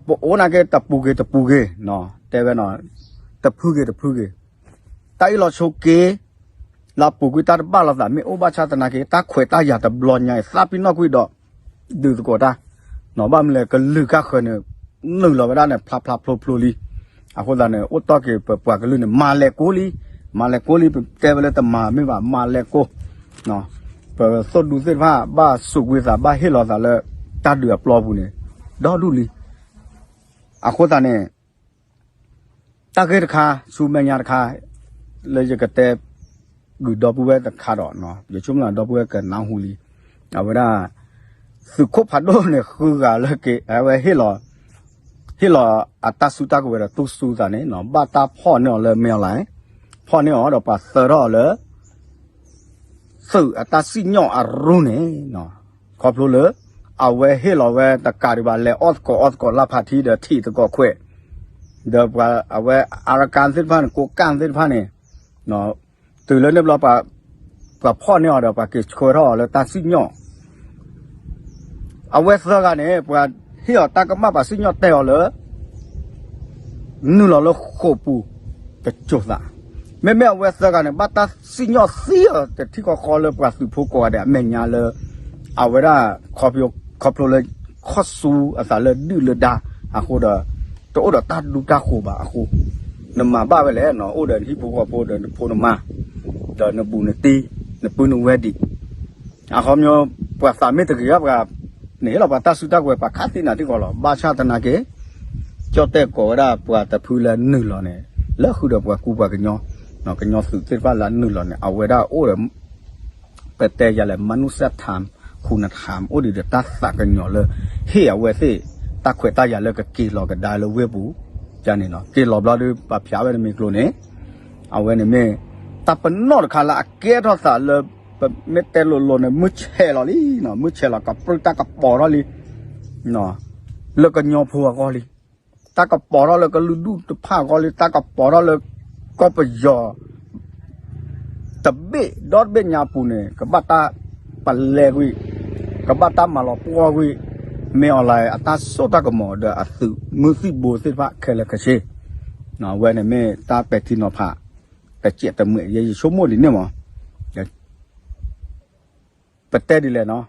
ပအိၣ်နာ်က့တပူၤဂ့ၤတပူၤဂ့ၤ, တဲဝဲ တဖုဂ့ၤတဖုဂ့ၤ, တၢ်အ့ၣ်လိာ်ဆိးက့ လၢအပူၤကွံာ်တၢ်တဘၣ်လိာ်သးမ့ၢ်အိၣ်ဘၣ်ဆၣ်သနာ်က့ တၢ်ခွဲးတၢ်ယာ်တဘျီညါအံၤ သးပ့ၤနီၣ်ကွံာ်ဒီး ဒုးသကိးတၢ်, ဘၣ်မနုၤလဲၣ် ကလုာ်ကါဃၢၤန့ၣ် နုာ်လီၤဝဲဒၣ်န့ၣ် ဖျါဖျါဖျိဖျိလံ. အဃိသတးန့ၣ် အိၣ်တီၢ်က့ၤပပှၤကလုာ်န့ၣ် မၤလဲၤကိးလံ, မၤလဲၤကိးလံ ပတဲဝဲလၢတမၤမ့ၢ်ဘၣ် မၤလဲၤကိး, ပသိၣ်ဒူသ့ၣ်တဖၣ် ဘၣ်စူးကွံာ်သး ဘၣ်ဟ့ၣ်လီၤသးလၢ တၢ်ဒုးအပျီပူၤန့ၣ် ဒီဒူၣ်လံ. အဃိသတးန့ၣ် တၢ်ဂ့ၢ်တခါ ဆူမဲာ်ညါတခါ လၢယကတဲ ဂုာ်ဒီပုၢ်ဝဲၢ်တခါဒီး ယဆိကမိၣ်ဒီပုၢ်ဝဲၢ်ကနၢ်ဟူလံ. အဝဲဒၣ် သုးခိၣ်ဖးဒိၣ်န့ၣ် ဃုဂၤလၢက့ၤ အဝဲ ဟ့ၣ်လီၤအတၢ်စုတၢ်ကဝဲၤဒီး သူၣ်စူၤသးန့ၣ် ဘၣ်တၢ်ဖီၣ်န့ၢ်အီၤလၢမ့ၢ်အီၤလဲၣ်, ဖီၣ်န့ၢ်အီၤဒီးပှၤသၢထီၣ်အီၤလၢ သုးအတၢ်စံၣ်ညီၣ်အရူန့ၣ် ခီဖျိလၢ အဝဲဟ့ၣ်လီၤဝဲတကးဒံးဘၣ် လဲၤအီၣ်သကိးအီသကိးလၢဖးထံဒီးထံးသကိးခွဲး, ဒီးပှၤအဝဲ Arakan သ့ၣ်တဖၣ်န့ၣ် ကိးကၣ်သ့ၣ်တဖၣ်န့ၣ် တုၤလၢန့ၣ်ဘျီ ပှၤဖီၣ်န့ၢ်အီၤဒီး ပှၤက့ၤဆှၢထီၣ်အီၤလၢတၢ်စံၣ်ညီၣ် အဝဲသၢဂၤန့ၣ် ပှၤဟ့ၣ်အီၤတၢ်ကမၣ် ပှၤစံၣ်ညီၣ်တဲအီၤလၢ နုာ်လီၤလၢဃိာ်ပူၤ တစိၤသး, မ့မ့ၢ်အဝဲသၢဂၤန့ၣ် ဘၣ်တၢ်စံၣ်ညီၣ်သံအီၤတထံၣ်ဃီဃီလၢပှၤသုးဖိကိးဂၤဒဲးအမဲာ်ညါလၢ အဝဲဒၣ် ခီဖျိလၢခီၣ်ဆူအသးလၢဒုၣ်လၢဒါအဃိဒီး တအိၣ်ဒီးတၢ်ဒူတၢ်ဃိၤဘၣ်အဃိ, နမၤဘၣ်ဝဲလဲၣ်, အိၣ်ဒီးနဟံၣ်ဖိဃီဖိဒီးနဖိနမါ, ဒီးနဘူးနတံၢ်, နပုၢ်နဝဲၢ်ဒံး အခီပညီ ပှၤသးမ့ၢ်တဂ့ၤဘၣ်ပှၤ, နဟ့ၣ်လီၤပှၤတၢ်စုတၢ်ကဝဲၤ ပှၤခးသံနၤထံကီၢ်လီၤ. ဘၣ်ဆၣ်သနာ်က့ ကၠီၣ်တဲၣ်ကိးဝဲဒၣ်ပှၤတဖုလၢနုာ်လီၤန့ၣ် လၢဃုာ်ဒီးပှၤကူပှၤကညီ, ကညီသုးသ့ၣ်တဖၣ်လၢနုာ်လီၤန့ၣ် အဝဲဒၣ်အိၣ်ဒီး ပတဲယၤလဲၣ် မနုၤသၢထၢမ် ဃုနထၢမ် အိၣ်ဒံးဒီးတၢ်သးကညီၤလၢ ဟ့ၣ်အဝဲသ့ၣ် တၢ်ခွဲးတၢ်ယာ်လၢကက့ၤလီၤကဒါလၢဝ့ၢ်ပူၤ, န့ၣ်လီၤ. က့ၤလီၤဘျီဒီး ပှၤဖျါဝဲန့ၣ်မ့ၢ်ကျိၤန့ၣ် အဝဲန့ၣ်မ့ၢ် တၢ်ပနီၣ်တခါလၢအကဲထီၣ်သးလၢ ပမ့ၢ်တဲလိၤလိၤန့ၣ် မုၢ်ဆဲးလီၤလံ, မုၢ်ဆဲးလီၤ ကပြုၢ်တၢ်ကပီၤထီၣ်လံ, လၢကညီဖိအဂီၢ်လံ, တၢ်ကပီၤထီၣ်လၢကလုာ်ဒူၣ်တဖၣ်အဂီၢ်လံ, တၢ်ကပီၤထီၣ်လၢ ကီၢ်ပယီၤ တဘ့ၣ်ဒီတဘ့ၣ်ညါအပူၤန့ၣ် ကဘၣ်တၢ်ပလဲကွံာ်, ကဘၣ်တၢ်မၤလီၤပှီၢ်ကွံာ်, မ့ၢ်အီၤလၢအတၢ်စိတၢ်ကမီၤဒီးအသုးမုၢ်သံၣ်ဘိသ့ၣ်တဖၣ်ခဲလၢာ်ခဲဆ့, အဝဲန့ၣ်မ့ၢ်တၢ်ပဲာ်ထံနီၤဖး တစဲးတမှဲး ယဲယဆိကမိၣ်ဒ်န့ၣ်မး ပတဲဒ်လဲၣ်နီၤ,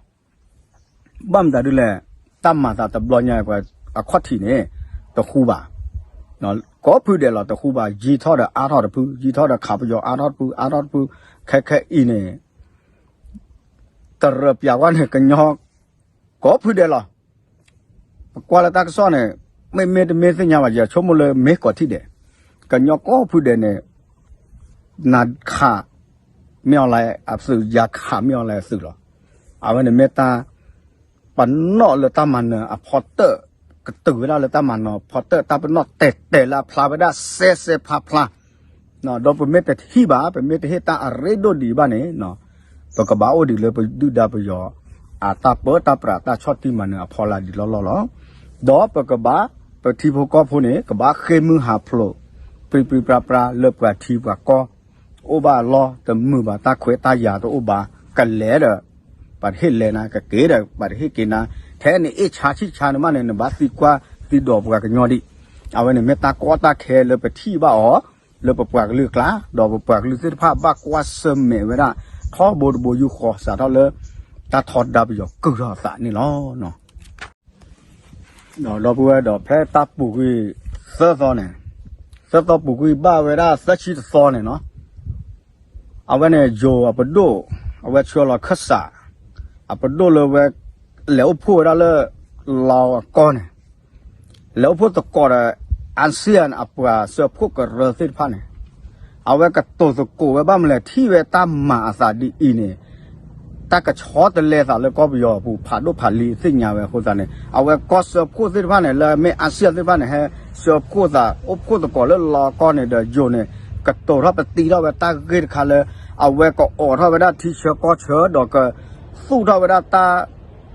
ဘၣ်မတၤဒ်လဲၣ်, တၢ်မၤသးတဘျီညါ ပှၤအခီၣ်ထံးန့ၣ် တဃူဘၣ်, ကိးဖုဒဲးလီၤ တဃူဘၣ်, ယံာ်ထီၣ်ဒီးအါထီၣ်တဖု, ယံာ်ထီၣ်ဒီးခးပယီၤအါထီၣ်တဖု, အါထီၣ်တဖု, ခဲခဲအံၤန့ၣ် တရၢပၠးဝဲန့ၣ် ကညီ ကိးဖုဒဲးလီၤ. ပကွၢ်လၢတၢ်ကစီၣ်န့ၣ် မ့မ့ၢ်တမ့ၢ်သ့ၣ်ညါဘၣ် ယဆိကမိၣ်လၢမ့ၢ်ကိးထံၣ်ဒဲး, ကညီကိးဖုဒဲးန့ၣ် နၤခး မ့ၢ်အီၤလဲၣ်အသုး ယၤခး မ့ၢ်အီၤလဲၣ်အသုးလီၤ. အဝဲန့ၣ်မ့ၢ်တၢ် ပနီၣ်လၢတၢ်မၤနၢၤအဖီတၢၣ်, ကတုၤဝဲဒၣ်လၢတၢ်မၤနၢၤအဖီတၢၣ်, တၢ်ပနီၣ်တဲာ်တဲာ်လၢအဖျါဝဲဒၣ်စဲစဲဖျါဖျါ, ဒီးပမ့ၢ်တထံၣ်ဘၣ် ပမ့ၢ်တဟ့ၣ်တၢ်အရ့ဒိၣ်ဒံးဘၣ်န့ၣ် ပကဘၣ်အိၣ်ဒံးလၢပဒုၣ်ဒါပယီၤ အတၢ်ပၢတၢ်ပြးတၢ်ဆီၣ်တံၢ်မၤနၢၤအဖီလာ်ဒံးလီၢ်လီၢ်လီၤ. ဒီးပကဘၣ် ပထံဖိကီၢ်ဖိန့ၣ် ကဘၣ်ဃ့ၢ်မုၢ်ဟးဖျိး ပြံပြံပြါပြါလၢပှၤထံပှၤကီၢ် အိၣ်ဘၣ်အလီၢ်တမုာ်ဘၣ် တၢ်ခွဲးတၢ်ယာ်တအိၣ်ဘၣ် ကလဲၤဒီး ပှၤတဟ့ၣ်လဲၤနၤ ကက့ၤဒီး ပှၤတဟ့ၣ်က့ၤနၤ ထဲန့ၣ်အ့ၣ်ဆါဆံၣ်ဆါန့ၣ်မးန့ၣ် နဘၣ်သံကွၢ်သံဒိးပှၤကညီဒံး. အဝဲန့ၣ်မ့ၢ်တၢ်ကီတၢ်ခဲလၢပထံၣ်ဘၣ်အီၤ လၢပပှၤကလုာ်အကျါ ဒီးပပှၤကလုာ်သ့ၣ်တဖၣ်ဘၣ်ကွၢ်ဆၢၣ်မဲာ်ဝဲဒၣ် ထီဘိတဘိယူၢ်ဃီ စးထီၣ်လၢ တၢ်ထီဒါပယီၤကုၢ်ထီၣ်အသးန့ၣ်လီၤ. ဒီပုၢ်ဝဲၢ်ဒီးဖဲတၢ်ပူၤကွံာ်သၢသီန့ၣ်, သၢသီပူၤကွံာ်ဘၣ်ဝဲဒၣ်သၢဆံတသီန့ၣ်နီၤ, အဝဲန့ၣ်ယိၤအပဒိၣ်, အဝဲဆှၢလီၤခၢၣ်စး အပဒိၣ်လၢဝဲ လဲၤအိၣ်ဖှိၣ်ဝဲဒၣ်လၢ လီအကီၢ်န့ၣ် လဲၤအိၣ်ဖှိၣ်သကိးဒီး အၣ်စံၣ်ယၣ်အပှၤစၢဖှိၣ်ကရၢသ့ၣ်တဖၣ်န့ၣ်, အဝဲကတိၤသကိးဝဲဘၣ်မနုၤလဲၣ် ထံၣ်ဝဲတၢ်မၤအသးဒ်အံၤန့ၣ် တၢ်ကဆီတလဲသးလၢကီၢ်ပယီၤအပူၤ ဖးဒိၣ်ဖးလံၤသ့ၣ်ညါဝဲအဃိသတးန့ၣ် အဝဲကီၢ်စၢဖှိၣ်သ့ၣ်တဖၣ်န့ၣ် လၢအမ့ၢ်အၣ်စံၣ်ယၣ်သ့ၣ်တဖၣ်န့ၣ် ဟဲစၢဖှိၣ်သး အိၣ်ဖှိၣ်သကိးလၢလီအကီၢ်န့ၣ်ဒီးယိၤန့ၣ် ကတိၤထီၣ်ပသံထီၣ်ဝဲတၢ်ဂ့ၢ်တခါလၢ အဝဲကအိးထီၣ်ဝဲဒၣ်ထံဆၢကီၢ်ဆၢ ဒီးကသူၣ်ထီၣ်ဝဲဒၣ်တၢ်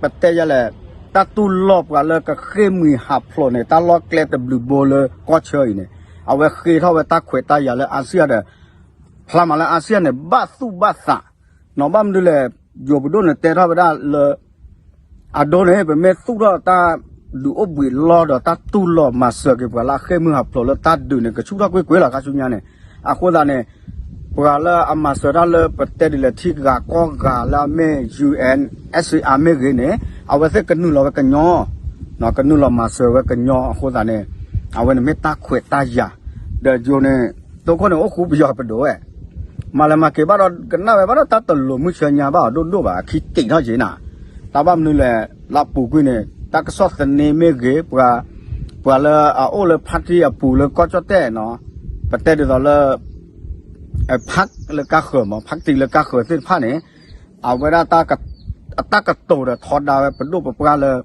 ပတဲယဲလဲၣ် တၢ်တူၢ်လိာ်ပှၤလၢကဃ့ၢ်မှံဟးဖျိးန့ၣ် တၢ်လီၢ်ကျဲတဘျုးဘိလၢကီၢ်ဆၢအံၤန့ၣ် အဝဲဃ့ထီၣ်ဝဲတၢ်ခွဲးတၢ်ယာ်လၢအၣ်စံၣ်ယၣ်ဒီး ဖျါမးလၢအၣ်စံၣ်ယၣ်န့ၣ် ဘၣ်သူၣ်ဘၣ်သး နီၤ ဘၣ်မနုၤလဲၣ် ယိၤပဒိၣ်န့ၣ်တဲထီၣ်ဝဲဒၣ်လၢ အဒိန့ၣ် ပမ့ၢ်သူၣ်ထီၣ်တၢ်ဒုးအိၣ်ဘှံးလီၢ်ဒီးတၢ်တူၢ်လိာ်မၤစၢၤက့ၤပှၤလၢအဃ့ၢ်မှံဟးဖျိးလၢတၢ်ဒုးန့ၣ် ကဆူၣ်ထီၣ်ကွ့ၢ်ကွ့ၢ်လီၤ ခါဆူညါန့ၣ်. အဃိသတးန့ၣ် ပှၤလၢအမၤစၢၤတၢ်လၢပတဲဒ်လဲၣ်ထံဂၤကီၢ်ဂၤလၢအမ့ၢ် ယူႇအၣ် အၣ်စ့ၣ်အါ မ့ၢ်ဂ့ၤန့ၣ် အဝဲသ့ၣ်ကနုာ်လီၤဝဲကညီ ကနုာ်လီၤမၤစၢၤဝဲကညီအဃိသတးန့ၣ် အဝဲန့ၣ်မ့ၢ်တၢ်ခွဲးတၢ်ယာ် ဒီးယိၤန့ၣ် တိခိၣ်န့ၣ် အိၣ်ဃူပယီၤပဒိၣ်ဝဲ မၤလဲၤမၤက့ၤဘၣ်ဒီး ကနၣ်ဝဲဘၣ်ဒီးတၢ်တလိၤမုၢ်ဆၢညါဘၣ်အီၤဒိၣ်ဒိၣ်ဘၣ် အခံက့ၤထီၣ်က့ၤနၤ တၢ်ဘၣ်မနုၤလဲၣ် လၢပူၤကွံာ်န့ၣ် တၢ်ကစီၣ်သန့မ့ၢ်ဂ့ၤ ပှၤ ပှၤလၢအအိၣ်လၢ party အပူၤလၢကီၢ်ကၠီၣ်တဲၣ်နီၤ ပတဲဒ်သိးလၢ party လၢကါဃၢၤမး party လၢကါဃၢၤသ့ၣ်တဖၣ်န့ၣ် အဝဲဒၣ် အတၢ်ကတိၤဒီးထီဒါဝဲပဒိၣ်ပပှၢ်လၢ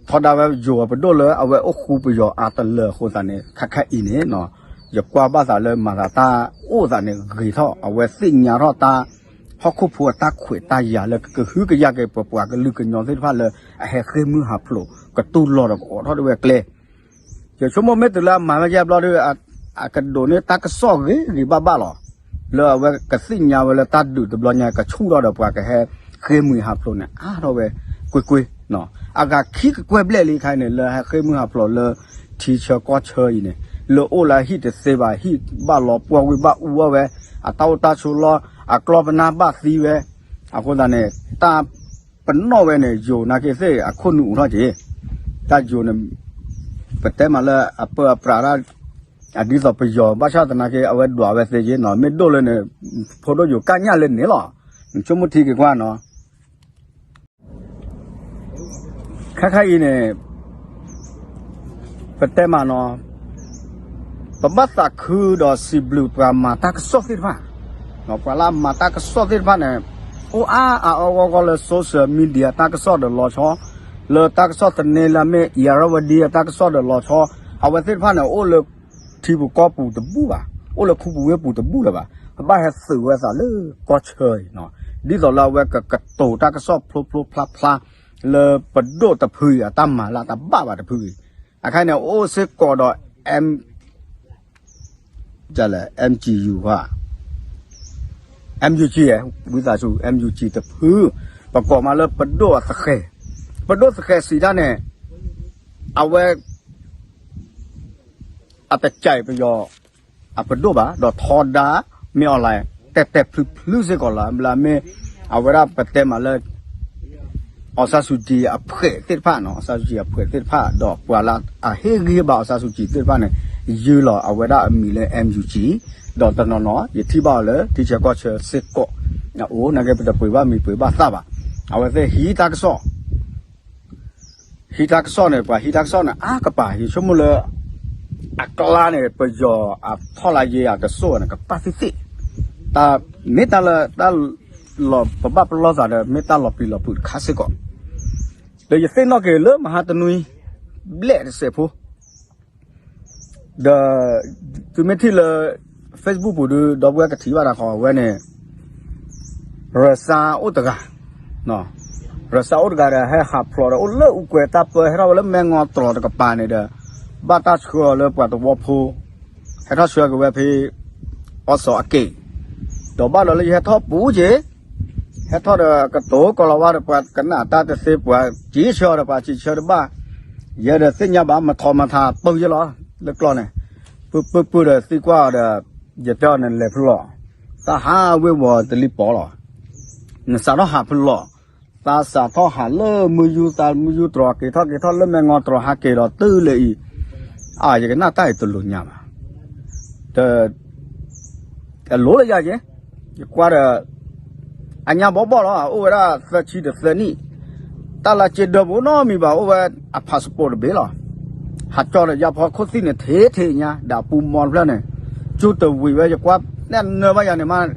ထီဒါဝဲယိၤအပဒိၣ်လၢအဝဲအိၣ်ဃူပယီၤအါတလၢအဃိသတးန့ၣ် ခါခါအံၤန့ၣ် ယကွၢ်ဘၣ်သးလၢမၤသးတၢ်အိၣ်သးန့ၣ်ဂ့ၤထီၣ် အဝဲသ့ၣ်ညါထီၣ်တၢ် ဟီၣ်ခိၣ်ဖိအတၢ်ခွဲးတၢ်ယာ်လၢကကဟုကယာ်က့ၤပပှၤကလုာ်ကညီသ့ၣ်တဖၣ်လၢအဟဲဃ့ၢ်မှံဟးဖျိး ကတူၢ်လိာ်ဒီးကအိးထီၣ်ဒၣ်ဝဲကျဲ ယဆိကမိၣ်မ့ၢ်တုၤလၢအမၤဝဲယဲဘျီဒီး အကဒိးန့ၢ်တၢ်ကစီၣ်ဂ့ၤဂ့ၤဘၣ်ဘၣ်လီၤ. လၢအဝဲကသ့ၣ်ညါဝဲလၢတၢ်ဒုးတဘျီညါ ကဆူၣ်ထီၣ်ဒီးပှၤကဟဲဃ့ၢ်မှံဟးဖျိးန့ၣ် အါထီၣ်ဝဲကွ့ၢ်ကွ့ၢ် အဂၤခံကကွဲၢ်ဘျဲၣ်လံခါအံၤန့ၣ် လၢဟဲဃ့ၢ်မှံဟးဖျိးလၢထံဆၢကီၢ်ဆၢအံၤန့ၣ် လၢအိၣ်လၢဟံၣ်တသ့ဘၣ် ဟံၣ်ဘၣ်လီၤပှီၢ်ဝံၣ်ဘၣ်အူအီၣ်ဝဲ အတၢ်အိၣ်တၢ်ဆိးလီၢ် အကျီၢ်ပနၢ်ဘၣ်သံဝဲ အဃိသတးန့ၣ် တၢ်ပနီၣ်ဝဲန့ၣ် ယိၤနာ်က့သ့ၣ်အခိၣ်နူာ်အိၣ်ထီၣ်က့ၤ တၢ်ယိၤန့ၣ် ပတဲမးလၢအပၢအပြးတၢ် အဒ်သိးပယီၤဘၣ်ဆၣ်သနာ်က့ အဝဲဒွးဝဲသ့က့နီၤ မ့ၢ်ဒိၣ်လၢန့ၣ် ဖိဒိၣ်ယိၤကၢ်ညၣ်လၢန့ၣ်လီၤ. နဆိကမိၣ်ထံက့ၤကွၢ်နီၤ ခါခါအံၤန့ၣ် ပတဲမးနီၤ ပဘၣ်သးခုဒီးစံးဘျုးပှၤမၤတၢ်ကစီၣ်သ့ၣ်တဖၣ်, ပှၤလၢအမၤတၢ်ကစီၣ်သ့ၣ်တဖၣ်န့ၣ် အိၣ်အါအါအါဂီၢ်ဂီၢ်လၢ social media တၢ်ကစီၣ်ဒီးလီၤဆီ, လၢတၢ်ကစီၣ်သန့လၢအမ့ၢ် Irrawaddy တၢ်ကစီၣ်ဒီးလီၤဆီ, အဝဲသ့ၣ်တဖၣ်န့ၣ် အိၣ်လၢထံပူၤကီၢ်ပူၤတဘူၣ်ဘၣ်, အိၣ်လၢခူပူၤဝ့ၢ်ပူၤတဘူၣ်လၢၤဘၣ်, ပဘၣ်ဟဲသုးဝဲသးလၢကီၢ်ဆၢအံၤ, ဒ်သိးလၢအဝဲကကတိၤတၢ်ကစီၣ်ဖျိဖျိဖျါဖျါ လၢပဒိၣ်တဖုအံၤအတၢ်မၤလၢတဘၣ်ဘၣ်တဖုအံၤ, အခါန့ၣ် အိၣ်စ့ၢ်ကီးဒီး M လဲၣ် MGU ဧါ, MUG ဝံသးစူၤ MUG တဖု, ပကိးမးလၢပဒိၣ်အသဃဲၤ, ပဒိၣ်သဃဲၤစံးတၢ်န့ၣ် အဝဲ အတကဲပယီၤ အပဒိၣ်ဘၣ်, ဒီးထီဒါ မ့ၢ် online တဲာ်တဲာ်ဖျုးဖျုးစ့ၢ်ကီးလီၤ, လၢအမ့ၢ် အဝဲဒၣ်ပတဲမးလၢ အောင်ဆန်းစုကြည် အဖှဲးသ့ၣ်တဖၣ်နီၤ, အောင်ဆန်းစုကြည် အဖှဲးသ့ၣ်တဖၣ် ဒီးပှၤလၢအဟ့ၣ်ဂံၢ်ဟ့ၣ်ဘါ အောင်ဆန်းစုကြည် သ့ၣ်တဖၣ်န့ၣ် ယုၢ်လီၤအဝဲဒၣ်အမံၤလၢ MUG, ဒီးတနီၤနီၤ ယထံၣ်ဘၣ်အီၤလၢ ထံဆၢကီၢ်ဆၢစ့ၢ်ကီးအအိၣ်, နာ်က့ပတပှ့ၤဘၣ်မံၤပှ့ၤဘၣ်သၣ်ဘၣ်, အဝဲသ့ၣ်ဟံးတၢ်ကစီၣ် ဟံးတၢ်ကစီၣ်န့ၣ် ပှၤဟံးတၢ်ကစီၣ်န့ၣ် အါကပၤ ယဆိကမိၣ်လၢ အကျါန့ၣ် ပယီၤအထီၣ်လါယ့အတစိၢ်န့ၣ် ကပၣ်သ့ၣ်သ့ၣ်, တၢ်မ့ၢ်တၢ်လၢ တၢ်လီၤပဘၣ်ပလီၢ်သးဒီး မ့ၢ်တၢ်လီၤပျံၤလီၤဖုးတခါစ့ၢ်ကီး, ဒီးယသ့ၣ်နီၣ်က့ၤလၢမဟါတနွံ ဘျဲၣ်တစဲးဖိ ဒီး သုမ့ၢ်ထံၣ်လၢ Facebook ပူၤဒုး ဒီပုၢ်ဝဲၢ်ကထံၣ်ဘၣ်တၢ်ဃီ အဝဲန့ၣ် ရၢၡါအိၣ်တဂၤ, ရၢၡါအိၣ်တဂၤဒီး ဟဲဟးဖျိးဒီး အိၣ်လၢအူကွဲၤတၢ်ပၢ ဟဲထီၣ်ဝဲလၢမဲၢ်ငီၢ်တြီၤတကပၤန့ၣ်ဒီး ဘၣ်တၢ်ဆှၢအီၤလၢပှၤသဝီဖိ, ဟဲထီၣ်ဆှၢက့ၤဝဲဖဲ အီစီၤအက့ၢ်, ဒီးဘၣ်ဒီးလၢယဟဲထီၣ်ပူၤက့ၤ, ဟဲထီၣ်ဒီးကတိၤကီၤလၤဝါဒီးပှၤကနၣ်တၢ်တသ့ ပှၤစံးဆၢအီၤဒီး ပှၤစံးဆၢတဘၣ်, ယဲဒီးသ့ၣ်ညါဘၣ် မထီၣ်မထးပၢယဲလီၤ, လၢကျီၢ်န့ၣ်, ပုၢ်ပုၢ်ပုၢ်ဒီးသံကွၢ်အီၤဒီး, ယတဲအီၤန့ၣ်လဲၤဖဲလဲၣ်, တၢ်ဟးဝ့ၤဝီၤတလံၤပီလီၤ, နစးထီၣ်ဟးဖဲလဲၣ်, သးစးထီၣ်ဟးလၢမုၢ်ယူၤ သးမုၢ်ယူၤတြီၤ က့ၤထီၣ်က့ၤထီၣ်လၢမဲၢ်ငီၢ်တြီၤ ဟးက့ၤဒီးတုၤလၢအံၤ, အါ ယကနၣ်တၢ်အံၤတလိၤညါဘၣ်, တ အလိၤလၢယၤက့ၤ, ယကွၢ်ဒီး အညါဘီဘီလီၤ အိၣ်ဝဲဒၣ်သၢဆံဒီးသၢနံၣ်, တၢ်လၢကၠ့ဒၢပူၤနီတမံၤဘၣ် အိၣ်ဝဲအ passport တဘ့ၣ်လီၤ, ဟးကၠီဒီးယၤဖီခိၣ်သံၣ်န့ၣ် ထဲထဲညါ ဒီးအပူၤမီတဖျၢၣ်န့ၣ်, ကၠူတဝံၤဝဲ ယကွၢ်နဲၣ်နၢဘၣ်ယၤန့ၣ်မး,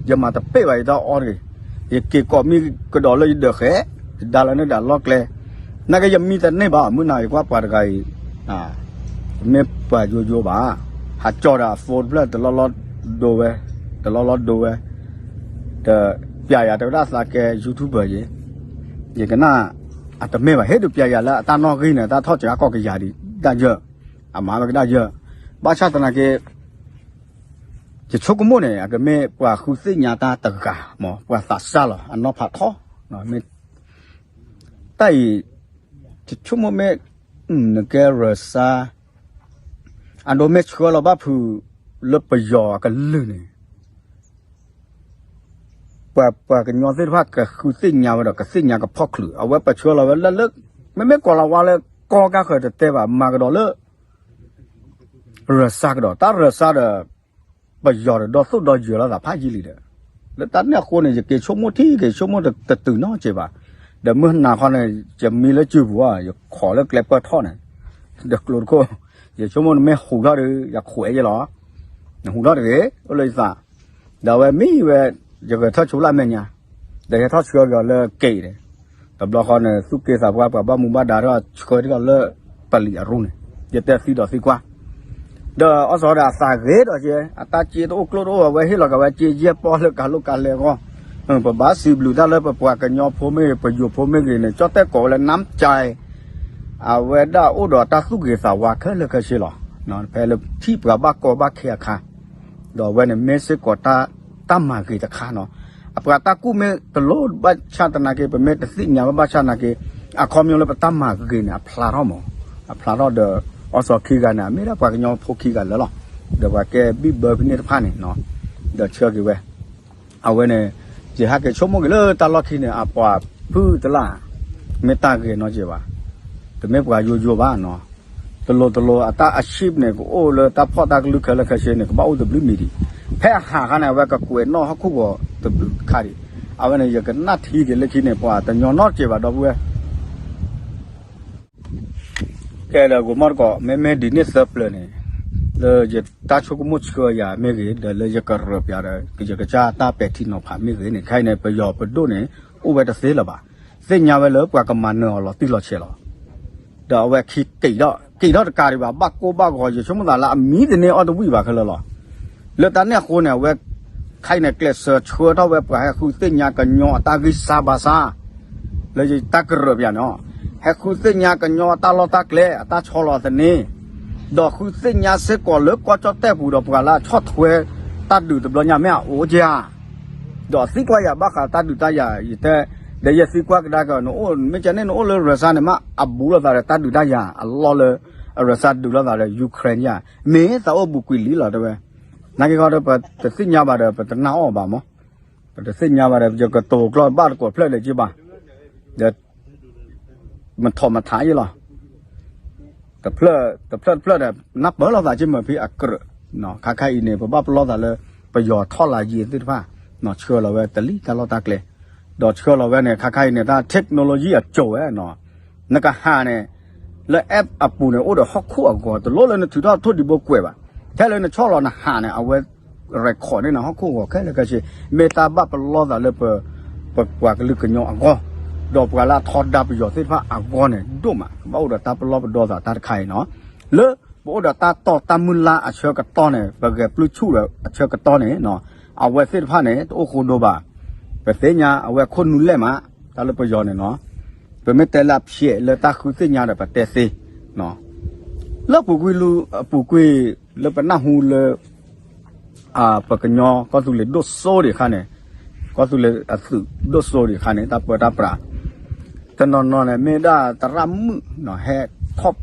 ယမၤတပ့ၢ်ဘၣ် ယတၢ်အီတဂ့ၤ, ယက့ၤကိးမံကဒီးလၢယဒၢးဃဲ, ယဒါလၢန့ၣ်ဒီးလီၢ်ကျဲ, နာ်က့ယမံတန့ၢ်ဘၣ် မုၢ်နၤယကွၢ်ပှၤတဂၤအံၤ တမ့ၢ်ပှၤယိယိဘၣ်, ဟးကၠီဒီးအ phone တဖျၢၣ် တလီၢ်လီၢ်ဒိဝဲ, တလီၢ်လီၢ်ဒိဝဲ, ဒီးပျဲယၤတဲဝဲဒၣ်သးကဲ YouTuber ယ့, ယကနၣ်, အတမ့ၢ်ဘၣ် ဟ့ၣ်ဒုးပျဲယၤလၢအတၢ်နီၣ်ဂံၢ်န့ၣ် တၢ်ထီၣ်စှၤကီၢ်ကယၤဒံး ဒၣ်ယၢၢ်, အမၤဝဲကဒၣ်ယၢၢ်, ဘၣ်ဆၣ်သနာ်က့ ယဆိကမိၣ်န့ၣ် အကမ့ၢ်ပှၤဃုသ့ၣ်ညါတၢ်တဂၤမး ပှၤသးစၢ်လီၤ အနီၢ်ဖးထီ, မ့ၢ် တၢ်အံၤ, ယဆိကမိၣ်မ့ၢ်, နကဲရၢၡါ, အဒိမ့ၢ်ဆှၢလီၤဘၣ်ဖုး, လၢပယီၤအကလုၢ်န့ၣ်, ပှၤပှၤကညီသ့ၣ်တဖၣ်ကဃုသ့ၣ်ညါဝဲဒီး ကသ့ၣ်ညါကဖီၣ်ချုး အဝဲပဆှၢလီၤဝဲလၢလၢ, မ့မ့ၢ်ကိးလၤဝါလၢကီၢ်ကၢ်ဃၢၤတတဲဘၣ် မၤကဒီးလၢ ရၢၡါကဒီး တၢ်ရၢၡါဒီး ပယီၤဒီးဒီသိၣ်ဒီယၢၤလိာ်သးဖးယံာ်လံဒီး, လၢတၢ်န့ၣ်အဃိန့ၣ် ယက့ၤဆိကမိၣ်ထံက့ၤဆိကမိၣ်တတုၤနီတစဲးဘၣ်, ဒီးမုၢ်နၤခီန့ၣ် ယမံလၢစုပူၤဧါ ယခိးလၢကျဲပၢၢ်ထီၣ်န့ၣ်, ဒီးကျိတခိၣ်, ယဆိကမိၣ်နမ့ၢ်ဟူးထီၣ်ဒီး ယခိးအဲၣ်ယဲလီၤ, နဟူးထီၣ်တဂ့ၤ အိၣ်လၢယသး, ဒီးအဝဲမံဝဲ, ယဂဲၤထၢၣ်ဆိလၢအမဲာ်ညါ, ဒီးယဟဲထီၣ်ဆှၢက့ၤအီၤလၢက့ၤန့ၣ်, တဘျီဃီန့ၣ် သူၣ်က့သးပှၢ် ပှၤဘၣ်မူဘၣ်ဒါထီၣ်ဆှၢထီၣ်လၢပလံၤအရူန့ၣ်, ယတဲသံဒီးသံကွၢ်, ဒီးအီစီၤဒီးအသးဂ့ၤဒီးက့, အတၢ်စ့တအိၣ်ကျိၣ်တအိၣ် အဝဲဟ့ၣ်လီၤက့ၤဝဲစ့ယဲၢ်ပီၢ်လၢကၤလိကၤလဲအဂီၢ်, ပဘၣ်စံးဘျုးတၢ်လၢပပှၤကညီဖိမ့ၢ်ဂ့ၤ ပယိၤဖိမ့ၢ်ဂ့ၤန့ၣ် ကၠီၣ်တဲၣ်ကိးဝဲလၢ နၢမ်ကၠဲ, အဝဲဒၣ်အိၣ်ဒီးတၢ်သူၣ်ဂ့ၤသးဝါခဲလၢာ်ခဲဆ့လီၤ, ဖဲလၢထံၣ်ပှၤဘၣ်ကီဘၣ်ခဲအခါ, ဒီးအဝဲန့ၣ်မ့ၢ်စ့ၢ်ကီးတၢ်မၤဂ့ၤတခါနီၤ, အပှၤတၢ်ကူၣ်မ့ၢ်တလိၣ်ဘၣ်ဆၣ်သနာ်က့ ပမ့ၢ်တသ့ၣ်ညါဝဲဘၣ်ဆၣ်သနာ်က့, အခီပညီလၢပတၢ်မၤဂ့ၤန့ၣ် အဖျါထီၣ်မး, အဖျါထီၣ်ဒီး အီစီၤခံဂၤန့ၣ် အမ့ၢ်ဒၣ်ပှၤကညီဖိခံဂၤလၢာ်လီၤ, ဒီးပှၤကဲဘံၣ်ဘၢဖဲန့ၣ်တဖၣ်န့ၣ်, ဒီးဆှၢက့ၤဝဲ, အဝဲန့ၣ်, ယဟဲက့ၤဆိကမိၣ်က့ၤလၢတၢ်လီၢ်ခံန့ၣ် အပှၤဖုတလၢ်, မ့ၢ်တၢ်ဂ့ၤနီတစဲးဘၣ်, တမ့ၢ်ပှၤယိယိဘၣ်နီၤ, တလိၤတလိၤအတၢ်အ achieve န့ၣ် ကအိၣ်လၢတၢ်ဖီၣ်တၢ်ကလုၢ်ခဲလၢာ်ခဲဆ့န့ၣ် ကဘၣ်အိၣ်တဘျုးမံၤဒံး, ဖဲအဟးခါန့ၣ် အဝဲကကွဲးနီၣ်ဟီၣ်ခိၣ်ဂီၤတဘျုးခါဒံး, အဝဲန့ၣ် ယကနၣ်ထံက့ၤလၢခံန့ၣ် ပှၤတညီနီတစဲးဘၣ်ဒီပုၢ်ဝဲၢ် ကဲဒီးဂီၤမီၢ်တကိး မ့မ့ၢ်ဒ်န့ၣ်သၢပျၢၤန့ၣ်, လၢယတၢ်ဆိကမိၣ်ဆှၢယၤမ့ၢ်ဂ့ၤ ဒီးလၢယကရၢပျးဒီး ယကစၢ်တၢ်ပဲာ်ထံနီၤဖးမ့ၢ်ဂ့ၤန့ၣ် ခဲအံၤန့ၣ် ပယီၤပဒိၣ်န့ၣ် အိၣ်ဝဲတသ့လၢၤဘၣ်, သ့ၣ်ညါဝဲလၢပှၤကမၤနၢၤအီၤလီၤတံၢ်လီၤဆဲးလီၤ, ဒီးအဝဲခံက့ၤထီၣ် က့ၤထီၣ်တကးဒံးဘၣ် ဘၣ်ကိၢ်ဘၣ်ဂီၤ ယဆိကမိၣ်သးလၢအမံတန့ၢ်အီၣ်တဝံၣ်ဘၣ်ခဲလၢာ်လီၤ. လၢတၢ်န့ၣ်အဃိန့ၣ် အဝဲ ခဲအံၤန့ၣ် ကျဲးစၢးဆှၢထီၣ်ဝဲပှၤဟဲဃုသ့ၣ်ညါကညီအတၢ်ဂံၢ်စၢ်ဘါစၢ်, လၢယတၢ်ကရၢပျးန့ၣ်, ဟဲဃုသ့ၣ်ညါကညီအတၢ်လီၢ်တၢ်ကျဲ အတၢ်ဆီလီၤသန့, ဒီးဃုသ့ၣ်ညါစ့ၢ်ကီးလၢကီၢ်ကၠီၣ်တဲၣ်ပူၤဒီးပှၤလၢအဆီၣ်ထွဲတၢ်ဒုးတဘျီညါမ့ၢ်အအိၣ်ဧါ ဒီးသံကွၢ်ယၤဘၣ်ဃးတၢ်ဒုးတၢ်ယၤ ယတဲ, ဒီးယသံကွၢ်ကဒါက့ၤ နအိၣ် မ့ၢ်ကန့ၣ် နအိၣ်လၢ Russia န့ၣ်မး အဘူးလိာ်သးဒီးတၢ်ဒုးတၢ်ယၤအလီၢ်လၢ Russia ဒုးလိာ်သးဒီး Ukraine ယၤ, မ့ၢ်သးအိၣ်ဘူးကွံာ်လံလီၤတဲဝဲ, နာ်က့ခီဒီး ပတသ့ၣ်ညါဘၣ်ဒီး ပတနာ်အီၤဘၣ်မး, ပတသ့ၣ်ညါဘၣ်ဒီး ယကတိၤကျီၢ်ဘၣ်တကိးဖျၢၣ်လၢၤက့ဘၣ်, ဒီး မထီၣ်မထးယဲလီၤ. တဖျၢၣ်တဖျၢၣ်တဖျၢၣ်ဒီး နၢ်ပၢၢ်လိာ်သးက့မ့ၢ်ဖဲအကြၢး, ခါခါအံၤန့ၣ် ပဘၣ်ပလီၢ်သးလၢ ပယီၤထီၣ်လၢယံၤသ့ၣ်တဖၣ်, ဆှၢလီၤဝဲတလံၢ်တၢ်လီၢ်တၢ်ကျဲ, ဒီးဆှၢလီၤဝဲန့ၣ် ခါခါအံၤန့ၣ် တၢ် technology အစိၤဝဲနီၤ, နကဟးန့ၣ် လၢ app အပူၤန့ၣ် အိၣ်ဒီးဟီၣ်ခိၣ်အဂီၤ တလိၣ်လၢနထုးထီၣ်ထိၣ်ဒံးဘိကွဲးဘၣ်, ထဲလၢနဆီၣ်လီၤနဟးန့ၣ် အဝဲ record န့ၢ်နၤဟီၣ်ခိၣ်အဂီၤခဲလၢာ်ခဲဆ့, မ့ၢ်တၢ်ဘၣ်ပလီၢ်သးလၢပ ပပှၤကလုာ်ကညီအဂီၢ်, ဒီးပှၤလၢအထီဒါပယီၤသ့ၣ်တဖၣ်အဂီၢ်န့ၣ်ဒိၣ်မး, ကဘၣ်အိၣ်ဒီးတၢ်ပလီၢ်ပဒီသးတၢ်တခါအံၤနီၤ, လၢပအိၣ်ဒီးတၢ်တီၢ်တၢ်မုၢ်လၢ်အဆၢကတီၢ်န့ၣ် ပဂဲၤပျုၢ်ဆူၣ်ဒီးအဆၢကတီၢ်န့ၣ်, အဝဲသ့ၣ်တဖၣ်န့ၣ် တအိၣ်ဃိဒိဘၣ်, ပသ့ၣ်ညါအဝဲခိၣ်နူာ်လဲၢ်မး, တၢ်လၢပယီၤန့ၣ်နီၤ, ပမ့ၢ်တဲလၢအဖျဲးလၢတၢ်ဃုသ့ၣ်ညါဒီးပတဲသ့, လၢပူၤကွံာ်လူၤ အပူၤကွံာ် လၢပနၢ်ဟူလၢ ပကညီကီၢ်သူလ့ၤဒိၣ်စိဒံးအခါန့ၣ်, ကီၢ်သူလ့ၤအသုးဒိၣ်စိဒံးအခါန့ၣ် တၢ်ပၢတၢ်ပြး တနီၤနီၤန့ၣ် မ့ၢ်ဒၣ်သရၣ်မုၣ်နီၤ ဟဲထီၣ်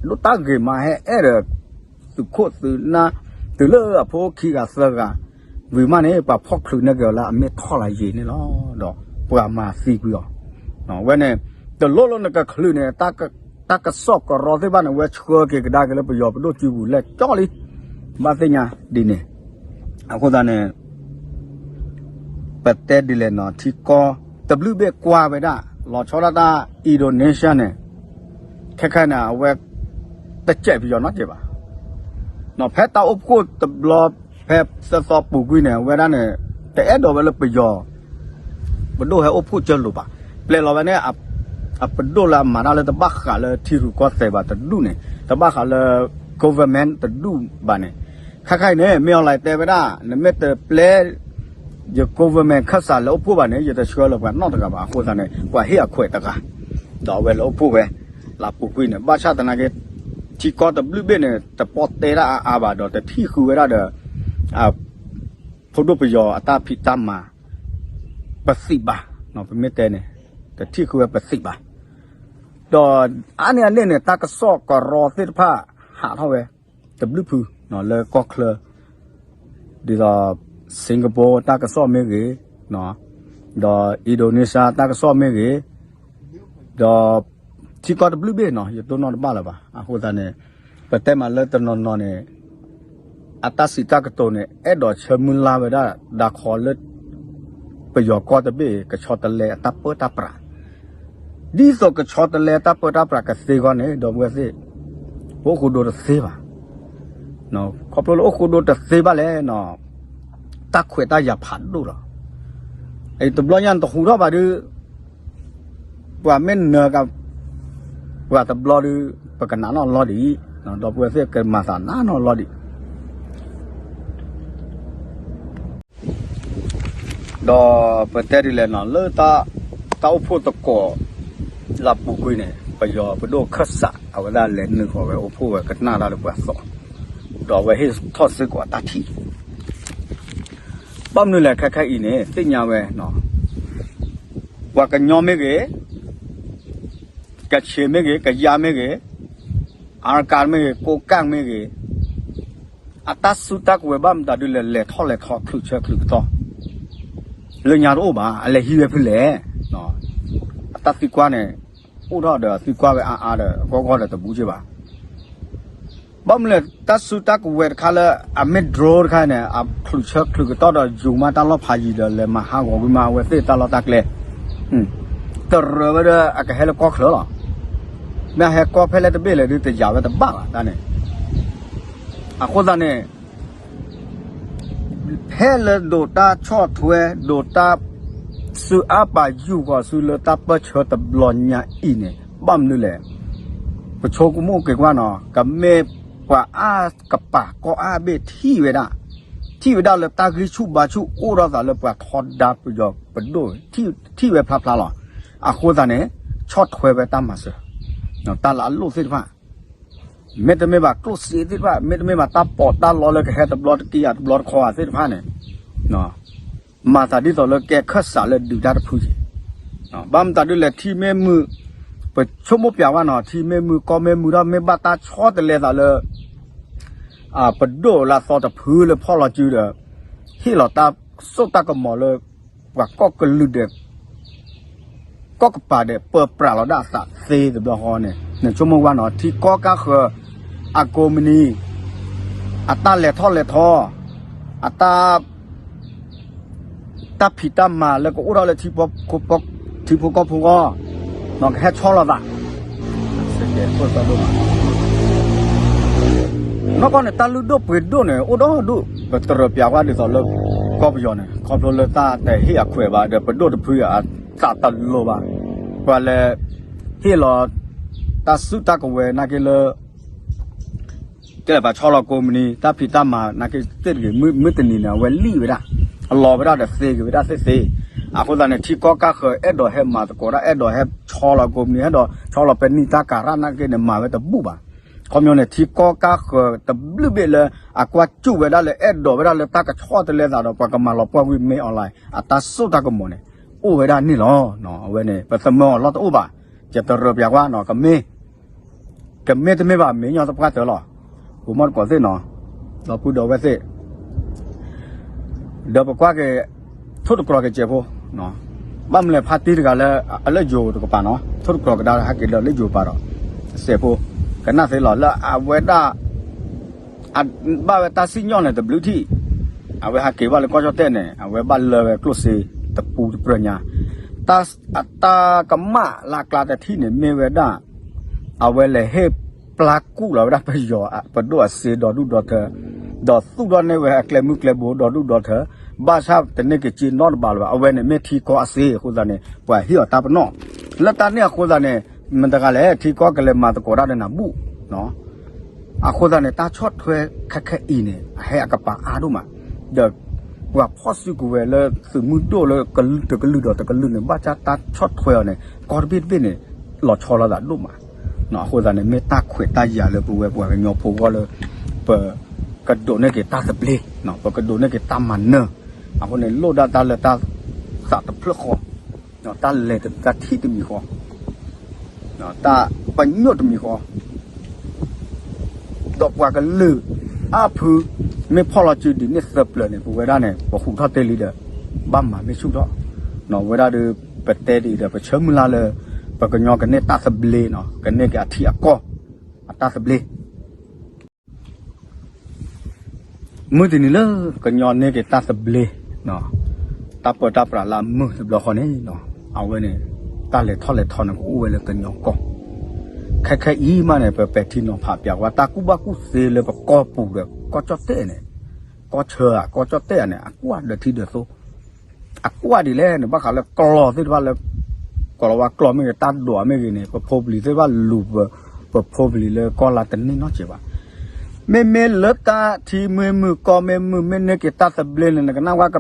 ဒိၣ်တၢ်ဂ့ၤမး ဟဲအဲၣ်ဒီး သုးခိၣ်သုးနၢ် တုၤလၢအဖိခံဂၤသၢဂၤ ဝံၤမးန့ၣ် ပှၤဖီၣ်ချုးန့ၢ်က့ၤအီၤလၢအမ့ၢ်ထီၣ်လၢယံၤန့ၣ်လီၤ. ဒီးပှၤမၤသံကွံာ်အီၤ, ဝဲန့ၣ် တလိၣ်လၢနကချုးန့ၣ် တၢ်ကစီၣ်ကရီသ့ၣ်တဖၣ်န့ၣ် ဝဲဆှၢက့ၤကဒါက့ၤလၢပယီၤပဒိၣ်စုပူၤလဲၣ်ကၠီလံ, ဘၣ်သ့ၣ်ညါဒ်န့ၣ်, အဃိသတးန့ၣ် ပတဲဒ်လဲၣ်နီၤ ထံကီၢ်တဘျုးဘ့ၣ်ကွၢ်ဝဲဒၣ် လီၤဆီဒၣ်တၢ် Indonesia န့ၣ်, ခဲခဲန့ၣ် အဝဲ တစဲးပယီၤနီတစဲးဘၣ်. ဖဲတၢ်အိၣ်ဖှိၣ်တဘျီ ဖဲသၢသီပူၤကွံာ်န့ၣ် အဝဲဒၣ်န့ၣ် တအဲၣ်ဒိးဝဲလၢပယီၤ ပဒိၣ်ဟဲအိၣ်ဖှိၣ်ကၢလိာ်ဘၣ်. ပျဲလီၤဝဲန့ၣ် အပဒိၣ်လၢအမၤတၢ်လၢတဘၣ်ဃးလၢထံရူၢ်ကီၢ်သဲးဘၣ်တဒူၣ်န့ၣ် တဘၣ်ဃးလၢ government တဒူၣ်ဘၣ်န့ၣ်, ခဲခဲအံၤန့ၣ် မ့ၢ်အီၤလဲၤတဲဝဲဒၣ် နမ့ၢ်တပျဲ ယ government ခၢၣ်စးလဲၤအိၣ်ဖှိၣ်ဘၣ်န့ၣ် ယတဆှၢလၢၤပှၤနီတဂၤဘၣ်. အဃိသတးန့ၣ် ပှၤဟ့ၣ်အခွဲးတဂၤ ဒီးအဝဲလဲၤအိၣ်ဖှိၣ်ဝဲ လၢပူၤကွံာ်န့ၣ် ဘၣ်ဆၣ်သနာ်က့ ထံကီၢ်တဘျုးဘ့ၣ်န့ၣ် တပီၢ်တဲဒၣ်အါအါဘၣ်ဒီး တထံၣ်ဃုာ်ဝဲဒၣ်ဒီး ဖိဒိၣ်ပယီၤအတၢ်ဖံးတၢ်မၤ ပသံးဘၣ်, ပမ့ၢ်တဲန့ၣ် တထံၣ်ဃုာ်ဝဲပသံးဘၣ်. ဒီးအါန့ၢ်အန့ၣ်န့ၣ် တၢ်ကစီၣ်ကရီသ့ၣ်တဖၣ် ဟးထီၣ်ဝဲ တဘျုးဖု လၢကီၢ်ချၢ ဒ်သိး Singapore တၢ်ကစီၣ်မ့ၢ်ဂ့ၤ, ဒီး Indonesia တၢ်ကစီၣ်မ့ၢ်ဂ့ၤ, ဒီး ထံကီၢ်တဘျုးဘ့ၣ်နီၤ ယတိၢ်နီၣ်တဘၣ်လၢၤဘၣ်. အဃိသတးန့ၣ် ပတဲမးလၢတနီၤနီၤန့ၣ် အတၢ်စံးတၢ်ကတိၤန့ၣ် အဲၣ်ဒိးဆၢမုၢ်လၢ်ဝဲဒၣ် ဒၣ်ခီလၢ ပယီၤကီၢ်တဘ့ၣ် ကဆီတလဲအတၢ်ပၢတၢ်ပြး ဒ်သိးကဆီတလဲတၢ်ပၢတၢ်ပြးကသ့အဂီၢ်န့ၣ် ဒီပုၢ်ဝဲၢ်သ့ၣ် ပအိၣ်ဃိဒိတသ့ဘၣ်. ခီဖျိလၢအိၣ်ဃိဒိတသ့ဘၣ်လဲၣ်နီၤ တၢ်ခွဲးတၢ်ယာ်ဖးဒိၣ်လီၤ. တဘျီညါနတဟူထီၣ်ဘၣ်ဒီး ပှၤမ့ၢ်နၢၤက ပှၤတဘျီဒီး ပကနးနီၣ်လီၤဒံး, ဒီပုၢ်ဝဲၢ်သ့ၣ်ကမၤသးနးနီၣ်လီၤဒံး. ဒီးပတဲဒ်လဲၣ်နီၤ လၢတၢ်အိၣ်ဖှိၣ်သကိး လၢပူၤကွံာ်န့ၣ် ပယီၤပဒိၣ်ခၢၣ်စး အဝဲဒၣ်လဲၤနုာ်ဃီၤဝဲအိၣ်ဖှိၣ်ဝဲကနၣ်တၢ်လၢပှၤသီ, ဒီးအဝဲဟ့ၣ်ထီၣ်စ့ၢ်ကီးအတၢ်ထံၣ် ဘၣ်မနုၤလဲၣ်ခဲခဲအံၤန့ၣ် သ့ၣ်ညါဝဲ ပှၤကညီမ့ၢ်ဂ့ၤ, ကချ့းမ့ၢ်ဂ့ၤ, ကယါမ့ၢ်ဂ့ၤ, အါရကၤမ့ၢ်ဂ့ၤ, ကိးကၣ်မ့ၢ်ဂ့ၤ, အတၢ်စုတၢ်ကဝဲၤဘၣ်မတၤဒုလဲၣ် လဲၤထီၣ်လဲၤထီ ချုးဆၢချုးကတီၢ် လၢညါတအိၣ်ဘၣ် အလဲၤဟံးဝဲဖဲလဲၣ်. အတၢ်သံကွၢ်န့ၣ် အိၣ်ထီၣ်ဒီးသံကွၢ်ဝဲအါအါဒီး အဂီၢ်ဂီၢ်ဒီးတဘူးက့ဘၣ်. ဘၣ်မနုၤလဲၣ် တၢ်စုတၢ်ကဝဲၤတခါလၢ အမ့ၢ် drone တခါန့ၣ် အချုးဆၢချုးကတီၢ်ဒီးယူၤမးတၢ်လီၢ်ဖးယံၤဒီး လဲၤမၤဟးဂီၤကွံာ်မးအဝဲသ့ၣ်တၢ်လီၢ်တၢ်ကျဲ, တရၢဝဲဒီးအကဟဲလၢကီၢ်ချၢလီၤ. မ့ၢ်အဟဲကီၢ်ဖဲလဲၣ်တဘ့ၣ်လဲၣ်ဒုးတယာ်ဝဲတဘၣ်ဘၣ်တၢ်န့ၣ်, အဃိသတးန့ၣ် ဖဲလၢဒိးတၢ်ဆီၣ်ထွဲ ဒိးတၢ်စုအါပာ်ယူၢ်ဃီၤဆူလၢတၢ်ပၢၢ်ဆၢတဘျီညါအံၤန့ၣ် ဘၣ်မနုၤလဲၣ်. ပဆိကမိၣ်က့ၤကွၢ်နီၤ ကမ့ၢ်ပှၤအါကပၤကီၢ်အါဘ့ၣ်ထံၣ်ဝဲဒၣ်, ထံၣ်ဝဲဒၣ်လၢတၢ်ဂံၢ်ဆူၣ်ဘါဆူၣ်အိၣ်ဒီးသးလၢပှၤထီဒါပယီၤပဒိၣ် ထံၣ်ဝဲဖျါဖျါလီၤ. အဃိသတးန့ၣ် ဆီၣ်ထွဲဝဲတၢ်မၤစၢၤ တၢ်လၢအလိၣ်သ့ၣ်တဖၣ် မ့တမ့ၢ်ဘၣ်ကျိၣ်စ့သ့ၣ်တဖၣ် မ့တမ့ၢ်ဘၣ်တၢ်ပီးတၢ်လီလၢကဟဲတဘျီတက့ၢ်ယၤတဘျီတခီသ့ၣ်တဖၣ်န့ၣ် မၤသးဒ်သိးလၢကဲခၢၣ်စးလၢဒုးတၢ်တဖုက့ၤ, ဘၣ်မတၤဒုလဲၣ်ထံမ့ၢ်မုာ်, ပဆိကမိၣ်ပျးဝဲနီၤ ထံမ့ၢ်မုာ်ကီၢ်မ့ၢ်မုာ်ဒီးမ့ၢ်ဘၣ်တၢ်ဆီတလဲသးလၢ ပဒိၣ်လၢအသီတဖုလၢဖီၣ်လီၤစုဒီး ဟ့ၣ်လီၤတၢ်စိတၢ်ကမီၤလၢ ပှၤကီၢ်ကလုာ်ဒဲး ကီၢ်ကပၤဒဲးပၢပြးလီၤဒၣ်အသးသ့တဘျီဃီန့ၣ် နဆိကမိၣ်ကွၢ်နီၤ ထံကီၢ်ကၢဃၢၤ အကိးမုၢ်နံၤ အတၢ်လဲၤထီၣ်လဲၤထီ အတၢ် တၢ်ဖံးတၢ်မၤလၢကအိၣ်ထီၣ်လၢ ထံဖိကီၢ်ဖိအဂီၢ် ကဟဲဆီလီၤသး နီၢ်ကီၢ်န့ၣ် တၢ်လုၢ်ဒိၣ်ပှ့ၤဒိၣ်န့ၣ် အိၣ်ဒီဒူၣ် ပတရၢးပျးကွၢ်ဒ်သိးလၢ ကီၢ်ပယီၤန့ၣ် ခီဖျိလၢတၢ်တဟ့ၣ်အခွဲးဘၣ်ဒီး ပဒိၣ်တဖုအသးတလိၤဘၣ် ပှၤလဲၤ ဟ့ၣ်လီၤ တၢ်စုတၢ်ကဝဲၤနာ်က့လၢ ကဲပှၤဆီလီၤကိးမုၢ်နံၤ တၢ်ဖံးတၢ်မၤနာ်က့သ့ၣ်တဂ့ၤ မုၢ်တနံၤန့ၣ် အဝဲလံၣ်ဝဲဒၣ် လီၤဝဲဒၣ်ဒီးသ့က့ၤဝဲဒၣ်သ့ၣ်သ့. အဃိသတးန့ၣ် ထံကီၢ်ကါဃၢၤ အဲၣ်ဒိးဟဲမၤသကိးတၢ် အဲၣ်ဒိးဟဲဆီလီၤကိးမံၤ ဟဲဒိးဆီလီၤပနံာ်တၢ်ကၤရၣ်နာ်က့န့ၣ် မၤဝဲတဘူၣ်ဘၣ်. ခီပညီန့ၣ် ထံကီၢ်ကါဃၢၤတဘျုးဘ့ၣ်လၢ အကွၢ်စူၣ်ဝဲဒၣ်လၢ အဲၣ်ဒိးဝဲဒၣ်လၢတၢ်ကဆီတလဲသးဒီး ပှၤကမၤလီၤပှီၢ်ကွံာ်မ့ၢ် online အတၢ်စိတၢ်ကမီၤန့ၣ် အိၣ်ဝဲဒၣ်န့ၣ်လီၤ. အဝဲန့ၣ် ပသမၢအီၤလီၢ်တအိၣ်ဘၣ်. ယတရၢပျးကွၢ်နီၤ ကမ့ၢ် ကမ့ၢ်တမ့ၢ်ဘၣ် မ့ၢ်ညီတပှၢ်တၢၢ်လီၤ. ဂိၤမီၢ်တကိးသ့ၣ်နီၤ ဒီပုၢ်ဒီဝဲၢ်သ့ၣ် ဒီးပကွၢ်က့ၤ ထိၣ်တကြီၤကစဲးဖိ ဘၣ်မနုၤလဲၣ် ဖါတံၢ်တဂၤလၢ အလၢယိၤတကပၤနီၤ ထိၣ်တကြီၤကဒါဟဲက့ၤလၢလၢယိၤပၤဒီး စဲးဖိ ကနၣ်သ့လီၤ လၢအဝဲဒၣ် ဘၣ်ဝဲတၢ်စံၣ်ညီၣ်န့ၣ်တဘျုးထံၣ် အဝဲဟဲက့ၤဘၣ်လၢကီၢ်ကၠီၣ်တဲၣ်န့ၣ် အဝဲဘၣ်လၢဝဲကျိၣ်စ့တပူတပြၢညါ တၢ်ကမၣ်လၢအကျါတထံၣ်န့ၣ် မ့ၢ်ဝဲဒၣ် အဝဲလဲၤဟ့ၣ်ပျၢ်ကူၣ်လီၤဝဲဒၣ်ပယီၤပဒိၣ်အစ့ဒီဒူၣ်ဒီထၢ ဒီးသူၣ်ထီၣ်န့ၢ်ဝဲအကျဲမုၢ်ကျဲဘိဒီဒူၣ်ဒီထၢ ဘၣ်ဆၣ်တန့ၢ်က့ၤစ့နီတဘးလၢၤဘၣ် အဝဲန့ၣ်မ့ၢ်ထံကီၢ်အစ့အဃိသတးန့ၣ် ပှၤဟ့ၣ်အီၤတၢ်ပနီၣ် လၢတၢ်န့ၣ်အဃိသတးန့ၣ် မတၤတဂၤလဲၣ် ထံကီၢ်ကလဲၤမၤသကိးတၢ်ဒီးနၤဘူၣ် အဃိသတးန့ၣ် တၢ်ဆီၣ်ထွဲခဲခဲအံၤန့ၣ် အဟဲအကပၤအါဒိၣ်မး ဒီးပှၤဖီၣ်စုကဝဲၤလၢသုးမုၢ်ဒိၣ်လၢတကလုာ်ဒီးတကလုာ်န့ၣ် ဘၣ်ဆၣ်တၢ်ဆီၣ်ထွဲအီၤန့ၣ် ကီၢ်တဘ့ၣ်တဘ့ၣ်န့ၣ် လီၤဆီလိာ်သးဒိၣ်မး အဃိသတးန့ၣ် မ့ၢ်တၢ်ခွဲးတၢ်ယာ်လၢပဝဲပှၤကညီဖိဂီၢ်လၢ ပကဒိးန့ၢ်က့ၤတၢ်သဘျ့ ပကဒိးန့ၢ်က့ၤတၢ်မၤနၢၤ အဃိန့ၣ် လိၣ်ဒၣ်တၢ်လၢတၢ်သးတဖျၢၣ်ဃီ တၢ်လဲၤတၢ်ထံၣ်တမံၤဃီ တၢ်ပညိၣ်တမံၤဃီ ဒီးပှၤကလုာ်အါဖု မ့ၢ်ဖီၣ်လီၤစုဒ်န့ၣ်သၢပျၢၤန့ၣ် ပဝဲဒၣ်န့ၣ် ပဟူးထီၣ်တ့ၢ်လံဒီး ဘၣ်မၤမ့ၢ်ဆူၣ်ထီၣ် ဝဲဒၣ်ဒီး ပတဲဒ်အံၤဒီး ပဆၢမုၢ်လၢ်လၢ ပကညီကန့ၢ်တၢ်သဘျ့ ကန့ၢ်က့ၤအထံအကီၢ် အတၢ်သဘျ့ မုၢ်တနံၤလၢ ကညီန့ၢ်က့ၤတၢ်သဘျ့ တၢ်ပၢတၢ်ပြးလၢအမုာ်တဘျီဃီန့ၣ် အဝဲန့ၣ် တၢ်လဲၤထီၣ်လဲၤထီန့ၣ် ကအိၣ်ဝဲလၢကညီကီၢ် ခဲခဲအံၤမးန့ၣ် ပပဲာ်ထံနီၤဖးပျးဝဲ တၢ်ကူၣ်ဘၣ်ကူၣ်သ့လၢပကီၢ်ပူၤဒီး ကီၢ်ကၠီၣ်တဲၣ်န့ၣ် ကီၢ်ဆၢဧါ ကီၢ်ကၠီၣ်တဲၣ်ဧါန့ၣ် အကွၢ်ဒီးထံဒီးသိ အကွၢ်ဒ်လဲၣ်န့ၣ် ဘၣ်ဃးလၢကျီသ့ၣ်တဖၣ်လၢ ကိးလီၤဝါကျီမ့ၢ်ဂ့ၤ တၢ်ဒိးမ့ၢ်ဂ့ၤန့ၣ် ပဖိပလံၤသ့ၣ်တဖၣ်လူၤပ ပဖိပလံၤလၢကီၢ်လါတန့ၢ်နီတစဲးဘၣ်. မ့မ့ၢ်လၢတၢ်ထံမ့ၢ်မုာ်ကီၢ်မ့ၢ်မုာ် မ့ၢ်န့ၢ်က့ၤတၢ်သဘျ့န့ၣ် နကနၣ်ဝဲက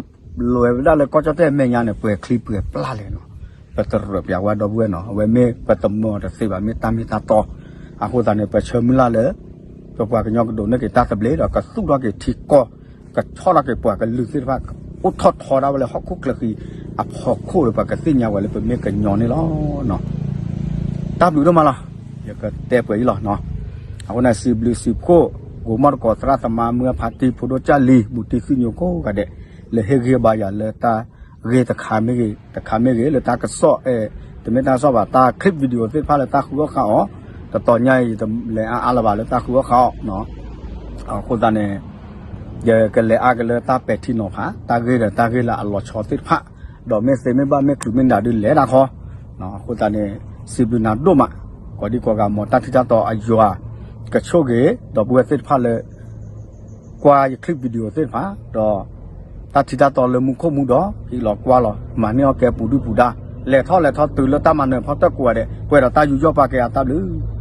လွဲဝဲဒၣ်လၢကီၢ်ကၠီၣ်တဲၣ်မဲာ်ညါန့ၣ် ပှဲၤချံပှဲၤပျၢ်လဲၣ်နီၤ. ပတရၢပျးဝဲဒီပုၢ်ဝဲၢ်နီၤ အဝဲမ့ၢ်ပတမၢအီၤတသ့ဘၣ် မ့ၢ်တၢ်မ့ၢ်တၢ်တီ အဃိသတးန့ၣ် ပဆၢမုၢ်လၢ်လၢ ပပှၤကညီကဒိးန့ၢ်က့ၤတၢ်သဘျ့ဒီးကသူၣ်ထီၣ်က့ၤထံကီၢ် ကဆီထီၣ်က့ၤပှၤကလုာ်သ့ၣ်တဖၣ် အိၣ်ထီၣ်ထီဒၣ်ဝဲလၢဟီၣ်ခိၣ်ချၢဃံ အဖီခိၣ်ဒီးပှၤကသ့ၣ်ညါဝဲလၢပမ့ၢ်ကညီန့ၣ်လီၤ. တၢ်ဘျုးဒိၣ်မးလီၤ. ယကတဲပှဲၤအံၤလီၤ. အဃိန့ၣ် စံးဘျုးစံးဖှိၣ် ဂိၤမီၣ်တကိး သရၣ်သမါ မုၢ်အဖါတံၢ် ဖိဒိၣ်ကၢ်လံၤ မူတံၢ်သုးညိၣ်ကိးဂၤဒဲး လၢဟ့ၣ်ဂံၢ်ဘါယၤလၢတၢ်ဂ့ၢ်တခါမ့ၢ်ဂ့ၤ တခါမ့ၢ်ဂ့ၤ လၢတၢ်ကစီၣ်အဲၣ် တမ့ၢ်တၢ်ကစီၣ်ဘၣ် တၢ် clip video သ့ၣ်တဖၣ်လၢတၢ်ဃုအီၣ်ဃုအီ တတီၤညါအံၤ ယတလဲၤအါအါလၢၤဘၣ်လၢတၢ်ဃုအီၣ်ဃုအီ အဃိသတးန့ၣ် ယကလဲၤအါက့ၤလၢတၢ်ပဲာ်ထံနီၤဖး တၢ်ဂ့ၢ်ဒီးတၢ်ဂ့ၢ်လၢအလီၤဆီသ့ၣ်တဖၣ် ဒီးမ့ၢ်သ့မ့ၢ်ဘၣ်မ့ၢ်ချုးမ့ၢ်နးဒုးလဲၤတၢ်ခီ အဃိသတးန့ၣ် စံးဘျုးနၤဒိၣ်မး ကိးဒံကိးဂၤ မ်တၢ်ထံၣ်တၢ်တီအယွၤ ကဆိၣ်ဂ့ၤ ဒီပုၢ်ဝဲၢ်သ့ၣ်တဖၣ်လၢ ကွၢ်ယ clip video သ့ၣ်တဖၣ် ဒီး တၢ်ထံၣ်တၢ်တီလၢမူခိၣ်မူဒီး ဟံးလီၤကွၢ်လီၤ မၤန့ၢ်အီၣ်ကဲပူၤဒုၣ်ပူၤဒါ လဲၤထီၣ်လဲၤထီတုၤလၢတၢ်မၤနၢၤဖီတၢၣ်ကိးဂၤဒဲး ပှဲၤဒီးတၢ်ယူးယီၣ်ပာ်ကဲအတၢ်ဘျုး